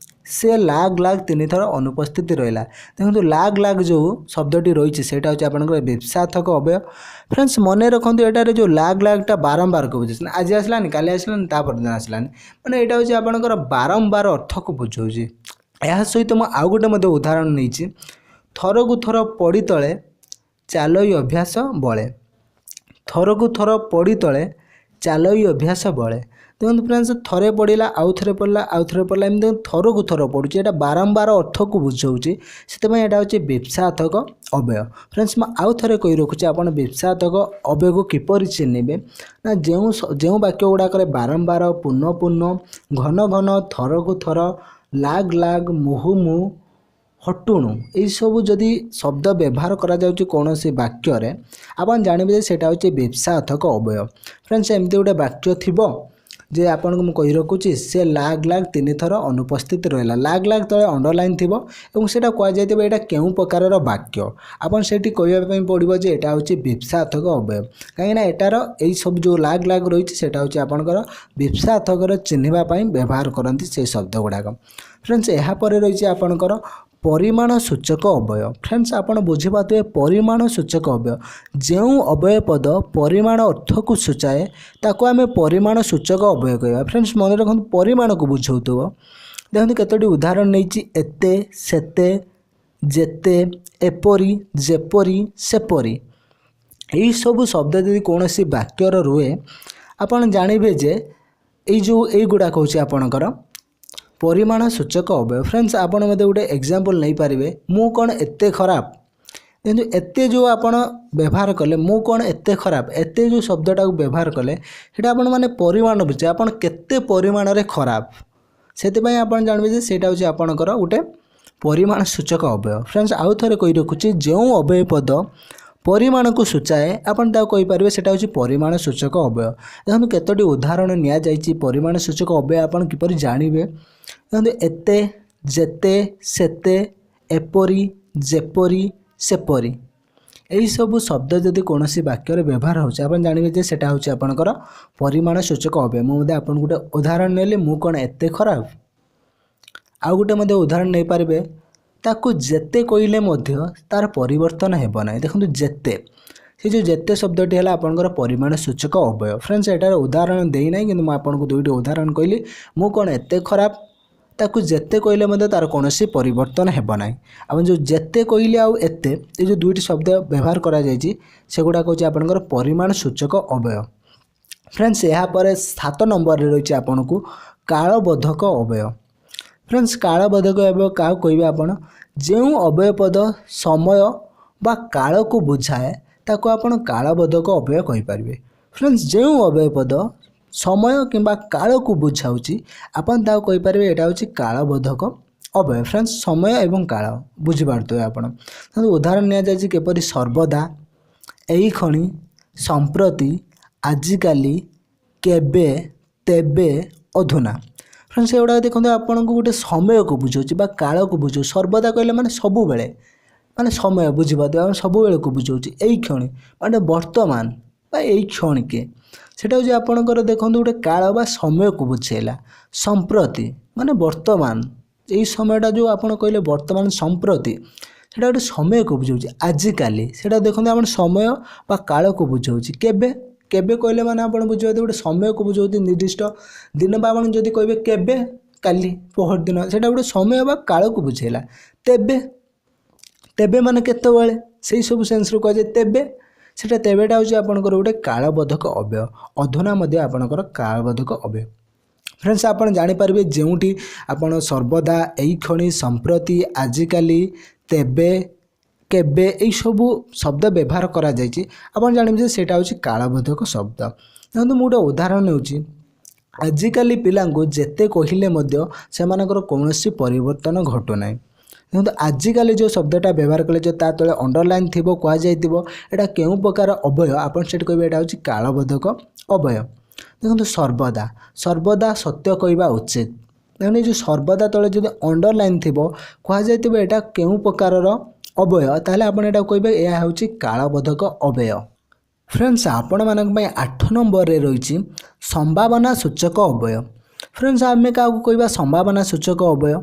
ସେ ଲାଗ ଲାଗ ତିନିଥର ଅନୁପସ୍ଥିତ ରହିଲା। ଦେଖନ୍ତୁ, ଲାଗ ଲାଗ ଯେଉଁ ଶବ୍ଦଟି ରହିଛି, ସେଇଟା ହେଉଛି ଆପଣଙ୍କର ବିପ୍ସାର୍ଥକ ଅବ୍ୟୟ। ଫ୍ରେଣ୍ଡସ୍, ମନେ ରଖନ୍ତୁ, ଏଟାରେ ଯେଉଁ ଲାଗ ଲାଗଟା ବାରମ୍ବାରକୁ ବୁଝାଉଛି। ଆଜି ଆସିଲାନି, କାଲି ଆସିଲାନି, ତା ପରଦିନ ଆସିଲାନି, ମାନେ ଏଇଟା ହେଉଛି ଆପଣଙ୍କର ବାରମ୍ବାର ଅର୍ଥକୁ ବୁଝାଉଛି। ଏହା ସହିତ ମୁଁ ଆଉ ଗୋଟେ ମଧ୍ୟ ଉଦାହରଣ ନେଇଛି। ଥରକୁ ଥର ପଡ଼ି ତଳେ ଚାଲଇ ଅଭ୍ୟାସ ବଳେ। ଥରକୁ ଥର ପଡ଼ି ତଳେ ଚାଲଇ ଅଭ୍ୟାସ ବଳେ। ଦେଖନ୍ତୁ ଫ୍ରେଣ୍ଡସ୍, ଥରେ ପଡ଼ିଲା, ଆଉ ଥରେ ପଡ଼ିଲା, ଆଉ ଥରେ ପଡ଼ିଲା, ଏମିତି ଥରକୁ ଥର ପଡ଼ୁଛି। ଏଇଟା ବାରମ୍ବାର ଅର୍ଥକୁ ବୁଝାଉଛି, ସେଥିପାଇଁ ଏଇଟା ହେଉଛି ବିପ୍ସାର୍ଥକ ଅବ୍ୟୟ। ଫ୍ରେଣ୍ଡସ୍, ମୁଁ ଆଉ ଥରେ କହି ରଖୁଛି, ଆପଣ ବିପ୍ସାର୍ଥକ ଅବ୍ୟୟକୁ କିପରି ଚିହ୍ନିବେ ନା, ଯେଉଁ ଯେଉଁ ବାକ୍ୟ ଗୁଡ଼ାକରେ ବାରମ୍ବାର, ପୁନଃ ପୁନଃ, ଘନ ଘନ, ଥରକୁ ଥର, ଲାଗ ଲାଗ, ମୁହୁ ମୁହୁ, ହଟୁଣୁ, ଏଇସବୁ ଯଦି ଶବ୍ଦ ବ୍ୟବହାର କରାଯାଉଛି କୌଣସି ବାକ୍ୟରେ, ଆପଣ ଜାଣିବେ ଯେ ସେଇଟା ହେଉଛି ବିପ୍ସାର୍ଥକ ଅବ୍ୟୟ। ଫ୍ରେଣ୍ଡସ୍, ଏମିତି ଗୋଟେ ବାକ୍ୟ ଥିବ ଯେ ଆପଣଙ୍କୁ ମୁଁ କହି ରଖୁଛି, ସେ ଲାଗ ଲାଗ ତିନିଥର ଅନୁପସ୍ଥିତ ରହିଲା। ଲାଗ ଲାଗ ତଳେ ଅଣ୍ଡରଲାଇନ୍ ଥିବ ଏବଂ ସେଇଟା କୁହାଯାଇଥିବ ଏଇଟା କେଉଁ ପ୍ରକାରର ବାକ୍ୟ। ଆପଣ ସେଇଠି କହିବା ପାଇଁ ପଡ଼ିବ ଯେ ଏଇଟା ହେଉଛି ବିପ୍ସାର୍ଥକ ଅବ୍ୟୟ, କାହିଁକିନା ଏଟାର ଏଇ ସବୁ ଯେଉଁ ଲାଗ ଲାଗ ରହିଛି, ସେଇଟା ହେଉଛି ଆପଣଙ୍କର ବିପ୍ସାର୍ଥକର ଚିହ୍ନିବା ପାଇଁ ବ୍ୟବହାର କରନ୍ତି ସେଇ ଶବ୍ଦ ଗୁଡ଼ାକ। ଫ୍ରେଣ୍ଡସ୍, ଏହାପରେ ରହିଛି ଆପଣଙ୍କର ପରିମାଣ ସୂଚକ ଅବ୍ୟୟ। ଫ୍ରେଣ୍ଡସ୍, ଆପଣ ବୁଝିପାରୁଥିବେ ପରିମାଣ ସୂଚକ ଅବ୍ୟୟ। ଯେଉଁ ଅବ୍ୟୟ ପଦ ପରିମାଣ ଅର୍ଥକୁ ସୂଚାଏ, ତାକୁ ଆମେ ପରିମାଣ ସୂଚକ ଅବ୍ୟୟ କହିବା। ଫ୍ରେଣ୍ଡସ୍, ମନେ ରଖନ୍ତୁ, ପରିମାଣକୁ ବୁଝାଉଥିବ। ଦେଖନ୍ତୁ, କେତୋଟି ଉଦାହରଣ ନେଇଛି: ଏତେ, ସେତେ, ଯେତେ, ଏପରି, ଯେପରି, ସେପରି। ଏହିସବୁ ଶବ୍ଦ ଯଦି କୌଣସି ବାକ୍ୟର ରୁହେ, ଆପଣ ଜାଣିବେ ଯେ ଏଇ ଯେଉଁ ଏଇଗୁଡ଼ାକ ହେଉଛି ଆପଣଙ୍କର ପରିମାଣ ସୂଚକ ଅବ୍ୟୟ। ଫ୍ରେଣ୍ଡସ୍, ଆପଣ ମୋତେ ଗୋଟେ ଏକ୍ଜାମ୍ପଲ୍ ନେଇପାରିବେ, ମୁଁ କ'ଣ ଏତେ ଖରାପ? କିନ୍ତୁ ଏତେ ଯେଉଁ ଆପଣ ବ୍ୟବହାର କଲେ, ମୁଁ କ'ଣ ଏତେ ଖରାପ, ଏତେ ଯେଉଁ ଶବ୍ଦଟାକୁ ବ୍ୟବହାର କଲେ, ସେଇଟା ଆପଣ ମାନେ ପରିମାଣ ବୁଝେ, ଆପଣ କେତେ ପରିମାଣରେ ଖରାପ। ସେଥିପାଇଁ ଆପଣ ଜାଣିବେ ଯେ ସେଇଟା ହେଉଛି ଆପଣଙ୍କର ଗୋଟେ ପରିମାଣ ସୂଚକ ଅବ୍ୟୟ। ଫ୍ରେଣ୍ଡସ୍, ଆଉ ଥରେ କହି ରଖୁଛି, ଯେଉଁ ଅବ୍ୟୟ ପଦ ପରିମାଣକୁ ସୂଚାଏ, ଆପଣ ତାକୁ କହିପାରିବେ ସେଇଟା ହେଉଛି ପରିମାଣ ସୂଚକ ଅବ୍ୟୟ। ଦେଖନ୍ତୁ, କେତୋଟି ଉଦାହରଣ ନିଆଯାଇଛି। ପରିମାଣ ସୂଚକ ଅବ୍ୟୟ ଆପଣ କିପରି ଜାଣିବେ? ଦେଖନ୍ତୁ, ଏତେ, ଯେତେ, ସେତେ, ଏପରି, ଯେପରି, ସେପରି, ଏହିସବୁ ଶବ୍ଦ ଯଦି କୌଣସି ବାକ୍ୟରେ ବ୍ୟବହାର ହେଉଛି, ଆପଣ ଜାଣିବେ ଯେ ସେଇଟା ହେଉଛି ଆପଣଙ୍କର ପରିମାଣ ସୂଚକ ଅବ୍ୟୟ। ମୁଁ ମଧ୍ୟ ଆପଣଙ୍କୁ ଗୋଟେ ଉଦାହରଣ ନେଲି, ମୁଁ କ'ଣ ଏତେ ଖରାପ? ଆଉ ଗୋଟେ ମଧ୍ୟ ଉଦାହରଣ ନେଇପାରିବେ, ତାକୁ ଯେତେ କହିଲେ ମଧ୍ୟ ତା'ର ପରିବର୍ତ୍ତନ ହେବ ନାହିଁ। ଦେଖନ୍ତୁ, ଯେତେ, ସେ ଯେଉଁ ଯେତେ ଶବ୍ଦଟି ହେଲା ଆପଣଙ୍କର ପରିମାଣ ସୂଚକ ଅବ୍ୟୟ। ଫ୍ରେଣ୍ଡସ୍, ଏଟାର ଉଦାହରଣ ଦେଇନାହିଁ, କିନ୍ତୁ ମୁଁ ଆପଣଙ୍କୁ ଦୁଇଟି ଉଦାହରଣ କହିଲି, ମୁଁ କ'ଣ ଏତେ ଖରାପ, ତାକୁ ଯେତେ କହିଲେ ମଧ୍ୟ ତା'ର କୌଣସି ପରିବର୍ତ୍ତନ ହେବ ନାହିଁ। ଆପଣ ଯେଉଁ ଯେତେ କହିଲେ ଆଉ ଏତେ, ଏ ଯେଉଁ ଦୁଇଟି ଶବ୍ଦ ବ୍ୟବହାର କରାଯାଇଛି, ସେଗୁଡ଼ାକ ହେଉଛି ଆପଣଙ୍କର ପରିମାଣ ସୂଚକ ଅବ୍ୟୟ। ଫ୍ରେଣ୍ଡସ୍, ଏହାପରେ 7 ନମ୍ବରରେ ରହିଛି ଆପଣଙ୍କୁ କାଳବୋଧକ ଅବ୍ୟୟ। ଫ୍ରେଣ୍ଡସ୍, କାଳବୋଧକ ଅବ୍ୟୟ କାହାକୁ କହିବେ ଆପଣ? ଯେଉଁ ଅବ୍ୟୟ ପଦ ସମୟ ବା କାଳକୁ ବୁଝାଏ, ତାକୁ ଆପଣ କାଳବୋଧକ ଅବ୍ୟୟ କହିପାରିବେ। ଫ୍ରେଣ୍ଡସ୍, ଯେଉଁ ଅବ୍ୟୟ ପଦ ସମୟ କିମ୍ବା କାଳକୁ ବୁଝାଉଛି, ଆପଣ ତାକୁ କହିପାରିବେ ଏଇଟା ହେଉଛି କାଳବୋଧକ ଅବ୍ୟୟ। ଫ୍ରେଣ୍ଡସ୍, ସମୟ ଏବଂ କାଳ ବୁଝିପାରୁଥିବେ ଆପଣ। ଉଦାହରଣ ନିଆଯାଇଛି କିପରି: ସର୍ବଦା, ଏଇକ୍ଷଣି, ସମ୍ପ୍ରତି, ଆଜିକାଲି, କେବେ, ତେବେ, ଅଧୁନା। ଫ୍ରେଣ୍ଡସ୍, ଏଗୁଡ଼ାକ ଦେଖନ୍ତୁ, ଆପଣଙ୍କୁ ଗୋଟେ ସମୟକୁ ବୁଝାଉଛି ବା କାଳକୁ ବୁଝାଉଛି। ସର୍ବଦା କହିଲେ ମାନେ ସବୁବେଳେ, ମାନେ ସମୟ ବୁଝିପାରୁଥିବେ ଆପଣ, ସବୁବେଳକୁ ବୁଝାଉଛି। ଏଇକ୍ଷଣି ମାନେ ବର୍ତ୍ତମାନ ବା ଏଇ କ୍ଷଣିକେ, ସେଇଟା ହେଉଛି ଆପଣଙ୍କର ଦେଖନ୍ତୁ ଗୋଟେ କାଳ ବା ସମୟକୁ ବୁଝେଇଲା। ସମ୍ପ୍ରତି ମାନେ ବର୍ତ୍ତମାନ, ଏଇ ସମୟଟା ଯେଉଁ ଆପଣ କହିଲେ ବର୍ତ୍ତମାନ, ସମ୍ପ୍ରତି, ସେଇଟା ଗୋଟେ ସମୟକୁ ବୁଝାଉଛି। ଆଜିକାଲି, ସେଇଟା ଦେଖନ୍ତୁ ଆପଣ ସମୟ ବା କାଳକୁ ବୁଝାଉଛି। କେବେ, କେବେ କହିଲେ ମାନେ ଆପଣ ବୁଝିପାରୁଥିବେ ଗୋଟେ ସମୟକୁ ବୁଝାଉଛି, ନିର୍ଦ୍ଦିଷ୍ଟ ଦିନ ବା ଆପଣ ଯଦି କହିବେ କେବେ, କାଲି, ପହରଦିନ, ସେଇଟା ଗୋଟେ ସମୟ ବା କାଳକୁ ବୁଝେଇଲା। ତେବେ, ତେବେ ମାନେ କେତେବେଳେ, ସେଇ ସବୁ ସେନ୍ସରୁ କୁହାଯାଏ ତେବେ। ସେଇଟା ତେବେଟା ହେଉଛି ଆପଣଙ୍କର ଗୋଟେ କାଳବୋଧକ ଅବ୍ୟୟ। ଅଧୁନା ମଧ୍ୟ ଆପଣଙ୍କର କାଳବୋଧକ ଅବ୍ୟୟ। ଫ୍ରେଣ୍ଡସ୍, ଆପଣ ଜାଣିପାରିବେ ଯେଉଁଠି ଆପଣ ସର୍ବଦା, ଏଇକ୍ଷଣି, ସମ୍ପ୍ରତି, ଆଜିକାଲି, ତେବେ, କେବେ, ଏଇସବୁ ଶବ୍ଦ ବ୍ୟବହାର କରାଯାଇଛି, ଆପଣ ଜାଣିବେ ଯେ ସେଇଟା ହେଉଛି କାଳବୋଧକ ଶବ୍ଦ। ଦେଖନ୍ତୁ, ମୁଁ ଗୋଟେ ଉଦାହରଣ ନେଉଛି, ଆଜିକାଲି ପିଲାଙ୍କୁ ଯେତେ କହିଲେ ମଧ୍ୟ ସେମାନଙ୍କର କୌଣସି ପରିବର୍ତ୍ତନ ଘଟୁନାହିଁ। ଦେଖନ୍ତୁ, ଆଜିକାଲି ଯେଉଁ ଶବ୍ଦଟା ବ୍ୟବହାର କଲେ, ଯେଉଁ ତା ତଳେ ଅଣ୍ଡରଲାଇନ୍ ଥିବ, କୁହାଯାଇଥିବ ଏଇଟା କେଉଁ ପ୍ରକାର ଅବ୍ୟୟ, ଆପଣ ସେଠି କହିବେ ଏଇଟା ହେଉଛି କାଳବୋଧକ ଅବ୍ୟୟ। ଦେଖନ୍ତୁ, ସର୍ବଦା, ସର୍ବଦା ସତ୍ୟ କହିବା ଉଚିତ। ଦେଖନ୍ତୁ, ଏଇ ଯେଉଁ ସର୍ବଦା ତଳେ ଯଦି ଅଣ୍ଡରଲାଇନ୍ ଥିବ, କୁହାଯାଇଥିବ ଏଇଟା କେଉଁ ପ୍ରକାରର ଅବ୍ୟୟ, ତାହେଲେ ଆପଣ ଏଇଟାକୁ କହିବେ ଏହା ହେଉଛି କାଳବୋଧକ ଅବ୍ୟୟ। ଫ୍ରେଣ୍ଡସ୍, ଆପଣମାନଙ୍କ ପାଇଁ 8 ନମ୍ବରରେ ରହିଛି ସମ୍ଭାବନା ସୂଚକ ଅବ୍ୟୟ। ଫ୍ରେଣ୍ଡସ୍, ଆମେ କାହାକୁ କହିବା ସମ୍ଭାବନା ସୂଚକ ଅବ୍ୟୟ?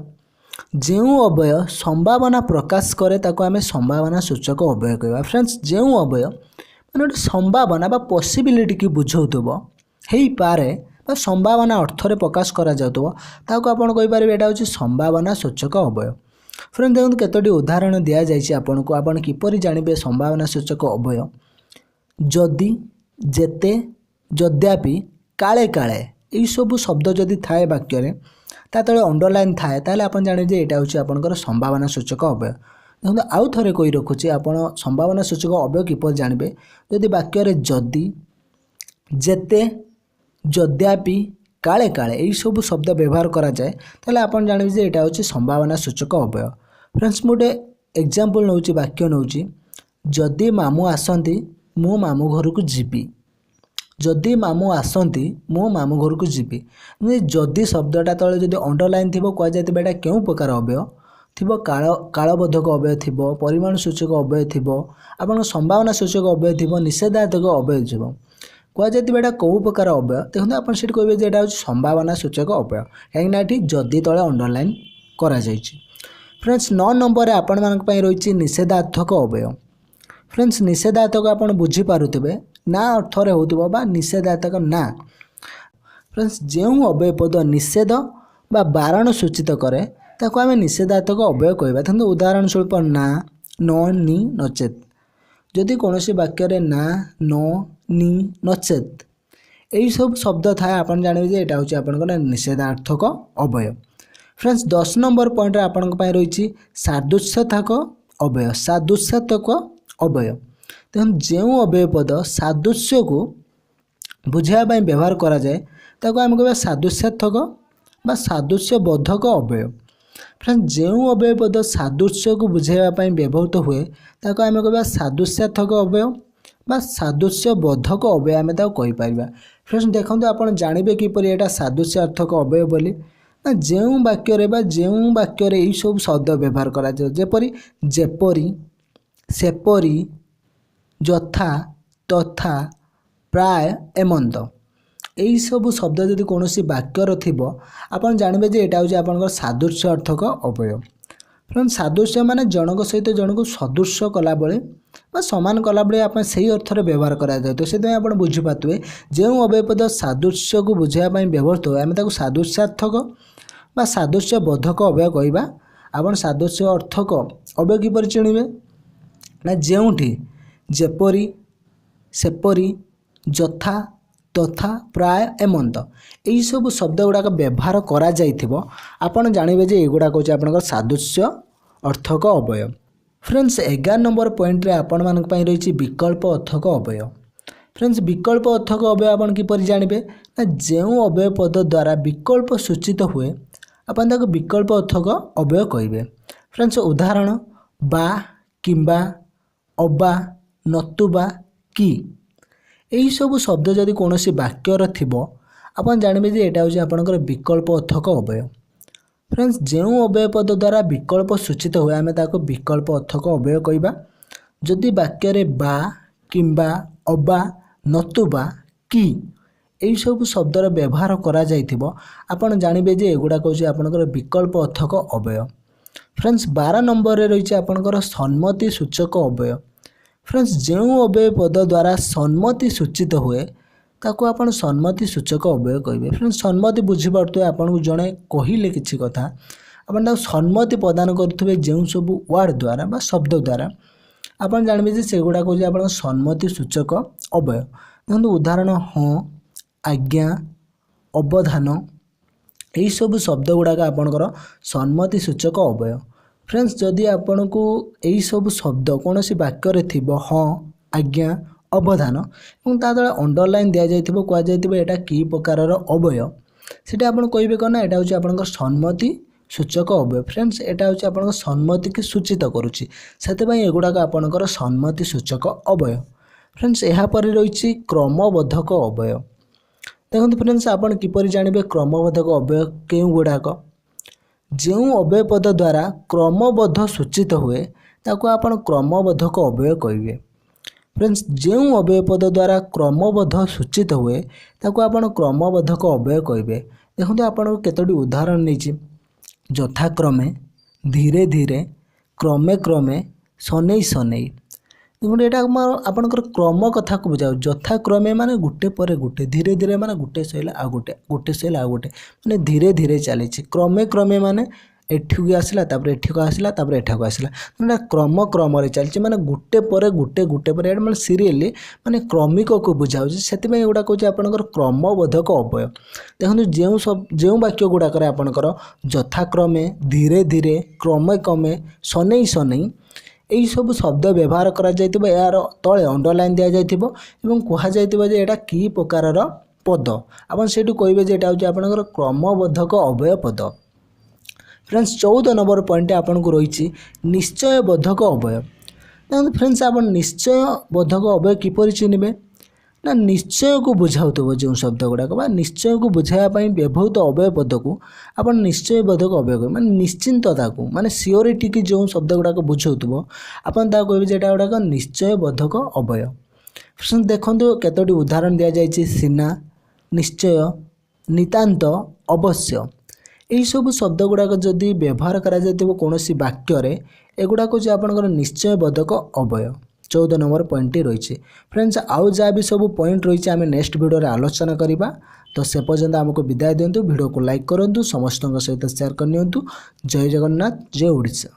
ଯେଉଁ ଅବ୍ୟୟ ସମ୍ଭାବନା ପ୍ରକାଶ କରେ, ତାକୁ ଆମେ ସମ୍ଭାବନା ସୂଚକ ଅବ୍ୟୟ କହିବା। ଫ୍ରେଣ୍ଡସ୍, ଯେଉଁ ଅବ୍ୟୟ ମାନେ ଗୋଟେ ସମ୍ଭାବନା ବା ପସିବିଲିଟିକି ବୁଝାଉଥିବ, ହେଇପାରେ ବା ସମ୍ଭାବନା ଅର୍ଥରେ ପ୍ରକାଶ କରାଯାଉଥିବ, ତାକୁ ଆପଣ କହିପାରିବେ ଏଇଟା ହେଉଛି ସମ୍ଭାବନା ସୂଚକ ଅବ୍ୟୟ। ଫ୍ରେଣ୍ଡ, ଦେଖନ୍ତୁ, କେତୋଟି ଉଦାହରଣ ଦିଆଯାଇଛି ଆପଣଙ୍କୁ। ଆପଣ କିପରି ଜାଣିବେ ସମ୍ଭାବନା ସୂଚକ ଅବ୍ୟୟ? ଯଦି, ଯେତେ, ଯଦ୍ୟାପି, କାଳେ କାଳେ, ଏଇସବୁ ଶବ୍ଦ ଯଦି ଥାଏ ବାକ୍ୟରେ, ତା ତଳେ ଅଣ୍ଡରଲାଇନ୍ ଥାଏ, ତାହେଲେ ଆପଣ ଜାଣିବେ ଯେ ଏଇଟା ହେଉଛି ଆପଣଙ୍କର ସମ୍ଭାବନା ସୂଚକ ଅବ୍ୟୟ। ଦେଖନ୍ତୁ, ଆଉ ଥରେ କହି ରଖୁଛି, ଆପଣ ସମ୍ଭାବନା ସୂଚକ ଅବ୍ୟୟ କିପରି ଜାଣିବେ? ଯଦି ବାକ୍ୟରେ ଯଦି, ଯେତେ, ଯଦ୍ୟାପି, କାଳେ କାଳେ, ଏଇସବୁ ଶବ୍ଦ ବ୍ୟବହାର କରାଯାଏ, ତାହେଲେ ଆପଣ ଜାଣିବେ ଯେ ଏଇଟା ହେଉଛି ସମ୍ଭାବନା ସୂଚକ ଅବ୍ୟୟ। ଫ୍ରେଣ୍ଡସ୍, ମୁଁ ଗୋଟେ ଏକ୍ଜାମ୍ପଲ୍ ନେଉଛି, ବାକ୍ୟ ନେଉଛି, ଯଦି ମାମୁଁ ଆସନ୍ତି ମୁଁ ମାମୁଁ ଘରକୁ ଯିବି। ଯଦି ମାମୁଁ ଆସନ୍ତି ମୁଁ ମାମୁଁ ଘରକୁ ଯିବି। ଯଦି ଶବ୍ଦଟା ତଳେ ଯଦି ଅଣ୍ଡରଲାଇନ୍ ଥିବ, କୁହାଯାଇଥିବ ଏଇଟା କେଉଁ ପ୍ରକାର ଅବ୍ୟୟ ଥିବ, କାଳବୋଧକ ଅବ୍ୟୟ ଥିବ, ପରିମାଣ ସୂଚକ ଅବ୍ୟୟ ଥିବ, ଆପଣଙ୍କ ସମ୍ଭାବନା ସୂଚକ ଅବ୍ୟୟ ଥିବ, ନିଷେଧାତ୍ମକ ଅବ୍ୟୟ ଥିବ, କୁହାଯାଇଥିବ ଏଇଟା କେଉଁ ପ୍ରକାର ଅବ୍ୟୟ। ଦେଖନ୍ତୁ, ଆପଣ ସେଠି କହିବେ ଯେ ଏଇଟା ହେଉଛି ସମ୍ଭାବନା ସୂଚକ ଅବ୍ୟୟ, କାହିଁକିନା ଏଠି ଯଦି ତଳେ ଅଣ୍ଡରଲାଇନ୍ କରାଯାଇଛି। ଫ୍ରେଣ୍ଡସ୍, 9 ନମ୍ବରରେ ଆପଣମାନଙ୍କ ପାଇଁ ରହିଛି ନିଷେଧାର୍ଥକ ଅବ୍ୟୟ। ଫ୍ରେଣ୍ଡସ୍, ନିଷେଧାର୍ଥକ ଆପଣ ବୁଝିପାରୁଥିବେ, ନା ଅର୍ଥରେ ହେଉଥିବ ବା ନିଷେଧାର୍ଥକ ନା। ଫ୍ରେଣ୍ଡସ୍, ଯେଉଁ ଅବ୍ୟୟ ପଦ ନିଷେଧ ବା ବାରଣ ସୂଚିତ କରେ, ତାକୁ ଆମେ ନିଷେଧାର୍ଥକ ଅବ୍ୟୟ କହିବା। ଦେଖନ୍ତୁ, ଉଦାହରଣ ସ୍ୱରୂପ ନା, ନ, ନି, ନଚେତ୍। ଯଦି କୌଣସି ବାକ୍ୟରେ ନା, ନ, ନି, ନଚେତ୍ ଏଇସବୁ ଶବ୍ଦ ଥାଏ, ଆପଣ ଜାଣିବେ ଯେ ଏଇଟା ହେଉଛି ଆପଣଙ୍କର ନିଷେଧାର୍ଥକ ଅବ୍ୟୟ। ଫ୍ରେଣ୍ଡସ୍, 10 ନମ୍ବର ପଏଣ୍ଟରେ ଆପଣଙ୍କ ପାଇଁ ରହିଛି ସାଦୃଶ୍ୟାର୍ଥକ ଅବ୍ୟୟ। ସାଦୃଶ୍ୟାତ୍ମକ ଅବ୍ୟୟ, ଦେଖନ୍ତୁ, ଯେଉଁ ଅବ୍ୟୟ ପଦ ସାଦୃଶ୍ୟକୁ ବୁଝାଇବା ପାଇଁ ବ୍ୟବହାର କରାଯାଏ, ତାକୁ ଆମେ କହିବା ସାଦୃଶ୍ୟାତ୍ମକ ବା ସାଦୃଶ୍ୟବୋଧକ ଅବ୍ୟୟ। ଫ୍ରେଣ୍ଡସ୍, ଯେଉଁ ଅବ୍ୟୟ ପଦ ସାଦୃଶ୍ୟକୁ ବୁଝାଇବା ପାଇଁ ବ୍ୟବହୃତ ହୁଏ, ତାକୁ ଆମେ କହିବା ସାଦୃଶ୍ୟାତ୍ମକ ଅବ୍ୟୟ ବା ସାଦୃଶ୍ୟବୋଧକ ଅବ୍ୟୟ ଆମେ ତାକୁ କହିପାରିବା। ଫ୍ରେଣ୍ଡସ୍, ଦେଖନ୍ତୁ, ଆପଣ ଜାଣିବେ କିପରି ଏଇଟା ସାଦୃଶ୍ୟାର୍ଥକ ଅବ୍ୟୟ ବୋଲି ନା, ଯେଉଁ ବାକ୍ୟରେ ଏଇସବୁ ଶବ୍ଦ ବ୍ୟବହାର କରାଯାଏ, ଯେପରି ଯେପରି, ସେପରି, ଯଥା, ତଥା, ପ୍ରାୟ, ଏମନ୍ତ, ଏଇସବୁ ଶବ୍ଦ ଯଦି କୌଣସି ବାକ୍ୟର ଥିବ, ଆପଣ ଜାଣିବେ ଯେ ଏଇଟା ହେଉଛି ଆପଣଙ୍କର ସାଦୃଶ୍ୟ ଅର୍ଥକ ଅବ୍ୟୟ। ଫ୍ରେଣ୍ଡ, ସାଦୃଶ୍ୟ ମାନେ ଜଣଙ୍କ ସହିତ ଜଣକୁ ସଦୃଶ କଲାବେଳେ ବା ସମାନ କଲାବେଳେ ଆପଣ ସେଇ ଅର୍ଥରେ ବ୍ୟବହାର କରାଯାଉଥିବ। ସେଥିପାଇଁ ଆପଣ ବୁଝିପାରୁଥିବେ, ଯେଉଁ ଅବ୍ୟୟ ପଦ ସାଦୃଶ୍ୟକୁ ବୁଝାଇବା ପାଇଁ ବ୍ୟବହୃତ ହୁଏ, ଆମେ ତାକୁ ସାଦୃଶ୍ୟାର୍ଥକ ବା ସାଦୃଶ୍ୟବୋଧକ ଅବ୍ୟୟ କହିବା। ଆପଣ ସାଦୃଶ୍ୟ ଅର୍ଥକ ଅବ୍ୟୟ କିପରି ଚିହ୍ନିବେ ନା, ଯେଉଁଠି ଯେପରି, ସେପରି, ଯଥା, ତଥା, ପ୍ରାୟ, ଏମନ୍ତ ଏଇସବୁ ଶବ୍ଦ ଗୁଡ଼ାକ ବ୍ୟବହାର କରାଯାଇଥିବ, ଆପଣ ଜାଣିବେ ଯେ ଏଗୁଡ଼ାକ ହେଉଛି ଆପଣଙ୍କର ସାଦୃଶ୍ୟ ଅର୍ଥକ ଅବ୍ୟୟ। ଫ୍ରେଣ୍ଡସ୍, 11 ନମ୍ବର ପଏଣ୍ଟରେ ଆପଣମାନଙ୍କ ପାଇଁ ରହିଛି ବିକଳ୍ପ ଅର୍ଥକ ଅବ୍ୟୟ। ଫ୍ରେଣ୍ଡସ୍, ବିକଳ୍ପ ଅର୍ଥକ ଅବ୍ୟୟ ଆପଣ କିପରି ଜାଣିବେ ନା, ଯେଉଁ ଅବ୍ୟୟ ପଦ ଦ୍ୱାରା ବିକଳ୍ପ ସୂଚିତ ହୁଏ, ଆପଣ ତାକୁ ବିକଳ୍ପ ଅର୍ଥକ ଅବ୍ୟୟ କହିବେ। ଫ୍ରେଣ୍ଡସ୍, ଉଦାହରଣ ବା, କିମ୍ବା, ଅବା, ନତୁବା, କି, ଏହିସବୁ ଶବ୍ଦ ଯଦି କୌଣସି ବାକ୍ୟର ଥିବ, ଆପଣ ଜାଣିବେ ଯେ ଏଇଟା ହେଉଛି ଆପଣଙ୍କର ବିକଳ୍ପ ଅର୍ଥକ ଅବ୍ୟୟ। ଫ୍ରେଣ୍ଡସ୍, ଯେଉଁ ଅବ୍ୟୟ ପଦ ଦ୍ୱାରା ବିକଳ୍ପ ସୂଚିତ ହୁଏ, ଆମେ ତାକୁ ବିକଳ୍ପ ଅର୍ଥକ ଅବ୍ୟୟ କହିବା। ଯଦି ବାକ୍ୟରେ ବା, କିମ୍ବା, ଅବା, ନତୁବା, କି ଏହିସବୁ ଶବ୍ଦର ବ୍ୟବହାର କରାଯାଇଥିବ, ଆପଣ ଜାଣିବେ ଯେ ଏଗୁଡ଼ାକ ହେଉଛି ଆପଣଙ୍କର ବିକଳ୍ପ ଅର୍ଥକ ଅବ୍ୟୟ। ଫ୍ରେଣ୍ଡସ୍, 12 ନମ୍ବରରେ ରହିଛି ଆପଣଙ୍କର ସମ୍ମତି ସୂଚକ ଅବ୍ୟୟ। ଫ୍ରେଣ୍ଡସ୍, ଯେଉଁ ଅବ୍ୟୟ ପଦ ଦ୍ୱାରା ସମ୍ମତି ସୂଚିତ ହୁଏ, ତାକୁ ଆପଣ ସମ୍ମତି ସୂଚକ ଅବ୍ୟୟ କହିବେ। ଫ୍ରେଣ୍ଡସ୍, ସମ୍ମତି ବୁଝିପାରୁଥିବେ, ଆପଣଙ୍କୁ ଜଣେ କହିଲେ କିଛି କଥା, ଆପଣ ତାକୁ ସମ୍ମତି ପ୍ରଦାନ କରୁଥିବେ ଯେଉଁ ସବୁ ୱାର୍ଡ଼ ଦ୍ୱାରା ବା ଶବ୍ଦ ଦ୍ୱାରା, ଆପଣ ଜାଣିବେ ଯେ ସେଗୁଡ଼ାକ ହେଉଛି ଆପଣଙ୍କ ସମ୍ମତି ସୂଚକ ଅବ୍ୟୟ। ଦେଖନ୍ତୁ, ଉଦାହରଣ ହଁ, ଆଜ୍ଞା, ଅବଧାନ, ଏହିସବୁ ଶବ୍ଦ ଗୁଡ଼ାକ ଆପଣଙ୍କର ସମ୍ମତି ସୂଚକ ଅବ୍ୟୟ। ଫ୍ରେଣ୍ଡସ୍, ଯଦି ଆପଣଙ୍କୁ ଏହିସବୁ ଶବ୍ଦ କୌଣସି ବାକ୍ୟରେ ଥିବ, ହଁ, ଆଜ୍ଞା, ଅବଧାନ, ଏବଂ ତା ତଳେ ଅଣ୍ଡରଲାଇନ୍ ଦିଆଯାଇଥିବ, କୁହାଯାଇଥିବ ଏଇଟା କି ପ୍ରକାରର ଅବ୍ୟୟ, ସେଇଟା ଆପଣ କହିବେ କ'ଣ ନା ଏଇଟା ହେଉଛି ଆପଣଙ୍କର ସମ୍ମତି ସୂଚକ ଅବ୍ୟୟ। ଫ୍ରେଣ୍ଡସ୍, ଏଇଟା ହେଉଛି ଆପଣଙ୍କ ସମ୍ମତିକି ସୂଚିତ କରୁଛି, ସେଥିପାଇଁ ଏଗୁଡ଼ାକ ଆପଣଙ୍କର ସମ୍ମତି ସୂଚକ ଅବ୍ୟୟ। ଫ୍ରେଣ୍ଡସ୍, ଏହାପରେ ରହିଛି କ୍ରମବୋଧକ ଅବ୍ୟୟ। ଦେଖନ୍ତୁ ଫ୍ରେଣ୍ଡସ୍, ଆପଣ କିପରି ଜାଣିବେ କ୍ରମବୋଧକ ଅବ୍ୟୟ କେଉଁ ଗୁଡ଼ାକ? ଯେଉଁ ଅବ୍ୟୟ ପଦ ଦ୍ୱାରା କ୍ରମବୋଧ ସୂଚିତ ହୁଏ, ତାକୁ ଆପଣ କ୍ରମବୋଧକ ଅବ୍ୟୟ କହିବେ। ଫ୍ରେଣ୍ଡସ୍, ଯେଉଁ ଅବ୍ୟୟ ପଦ ଦ୍ୱାରା କ୍ରମବୋଧ ସୂଚିତ ହୁଏ, ତାକୁ ଆପଣ କ୍ରମବୋଧକ ଅବ୍ୟୟ କହିବେ। ଦେଖନ୍ତୁ, ଆପଣଙ୍କୁ କେତୋଟି ଉଦାହରଣ ନେଇଛି: ଯଥାକ୍ରମେ, ଧୀରେ ଧୀରେ, କ୍ରମେ କ୍ରମେ, ସନେଇ ସନେଇ। ଦେଖନ୍ତୁ, ଏଇଟା ଆମର ଆପଣଙ୍କର କ୍ରମ କଥାକୁ ବୁଝାଉଛି। ଯଥାକ୍ରମେ ମାନେ ଗୋଟେ ପରେ ଗୋଟେ, ଧୀରେ ଧୀରେ ମାନେ ଗୋଟେ ସରିଲା ଆଉ ଗୋଟେ, ଗୋଟେ ସରିଲା ଆଉ ଗୋଟେ, ମାନେ ଧୀରେ ଧୀରେ ଚାଲିଛି। କ୍ରମେ କ୍ରମେ ମାନେ ଏଠିକୁ ଆସିଲା, ତାପରେ ଏଠିକୁ ଆସିଲା, ତାପରେ ଏଠାକୁ ଆସିଲା। ଏଇଟା କ୍ରମ କ୍ରମରେ ଚାଲିଛି, ମାନେ ଗୋଟେ ପରେ ଗୋଟେ, ଗୋଟେ ପରେ ଏଇଟା, ମାନେ ସିରିଏଲି, ମାନେ କ୍ରମିକକୁ ବୁଝାଉଛି। ସେଥିପାଇଁ ଏଗୁଡ଼ା କହୁଛି ଆପଣଙ୍କର କ୍ରମବୋଧକ ଅବ୍ୟୟ। ଦେଖନ୍ତୁ, ଯେଉଁ ବାକ୍ୟ ଗୁଡ଼ାକରେ ଆପଣଙ୍କର ଯଥାକ୍ରମେ, ଧୀରେ ଧୀରେ, କ୍ରମେ କ୍ରମେ, ସନେଇ ସନେଇ ଏହିସବୁ ଶବ୍ଦ ବ୍ୟବହାର କରାଯାଇଥିବ, ଏହାର ତଳେ ଅଣ୍ଡରଲାଇନ୍ ଦିଆଯାଇଥିବ ଏବଂ କୁହାଯାଇଥିବ ଯେ ଏଇଟା କି ପ୍ରକାରର ପଦ, ଆପଣ ସେଇଠୁ କହିବେ ଯେ ଏଇଟା ହେଉଛି ଆପଣଙ୍କର କ୍ରମବୋଧକ ଅବ୍ୟୟ ପଦ। ଫ୍ରେଣ୍ଡସ୍, 14 ନମ୍ବର ପଏଣ୍ଟ ଆପଣଙ୍କୁ ରହିଛି ନିଶ୍ଚୟବୋଧକ ଅବ୍ୟୟ। ଦେଖନ୍ତୁ ଫ୍ରେଣ୍ଡସ୍, ଆପଣ ନିଶ୍ଚୟବୋଧକ ଅବ୍ୟୟ କିପରି ଚିହ୍ନିବେ ନା, ନିଶ୍ଚୟକୁ ବୁଝାଉଥିବ ଯେଉଁ ଶବ୍ଦ ଗୁଡ଼ାକ ବା ନିଶ୍ଚୟକୁ ବୁଝାଇବା ପାଇଁ ବ୍ୟବହୃତ ଅବ୍ୟୟ ପଦକୁ ଆପଣ ନିଶ୍ଚୟବୋଧକ ଅବ୍ୟୟ କହିବେ। ମାନେ ନିଶ୍ଚିନ୍ତତାକୁ, ମାନେ ସିଓରିଟିକି ଯେଉଁ ଶବ୍ଦ ଗୁଡ଼ାକ ବୁଝାଉଥିବ, ଆପଣ ତାକୁ କହିବେ ଯେ ଏଇଟା ଗୁଡ଼ାକ ନିଶ୍ଚୟବୋଧକ ଅବ୍ୟୟ। ଫ୍ରେଣ୍ଡସ୍, ଦେଖନ୍ତୁ, କେତୋଟି ଉଦାହରଣ ଦିଆଯାଇଛି: ସିନା, ନିଶ୍ଚୟ, ନିତାନ୍ତ, ଅବଶ୍ୟ। ଏହିସବୁ ଶବ୍ଦ ଗୁଡ଼ାକ ଯଦି ବ୍ୟବହାର କରାଯାଇଥିବ କୌଣସି ବାକ୍ୟରେ, ଏଗୁଡ଼ାକ ହେଉଛି ଆପଣଙ୍କର ନିଶ୍ଚୟ ବୋଧକ ଅବ୍ୟୟ। 14 ନମ୍ବର ପଏଣ୍ଟଟି ରହିଛି। ଫ୍ରେଣ୍ଡସ୍, ଆଉ ଯାହା ବି ସବୁ ପଏଣ୍ଟ ରହିଛି, ଆମେ ନେକ୍ସଟ ଭିଡ଼ିଓରେ ଆଲୋଚନା କରିବା। ତ ସେ ପର୍ଯ୍ୟନ୍ତ ଆମକୁ ବିଦାୟ ଦିଅନ୍ତୁ। ଭିଡ଼ିଓକୁ ଲାଇକ୍ କରନ୍ତୁ, ସମସ୍ତଙ୍କ ସହିତ ସେୟାର କରିନିଅନ୍ତୁ। ଜୟ ଜଗନ୍ନାଥ, ଜୟ ଓଡ଼ିଶା।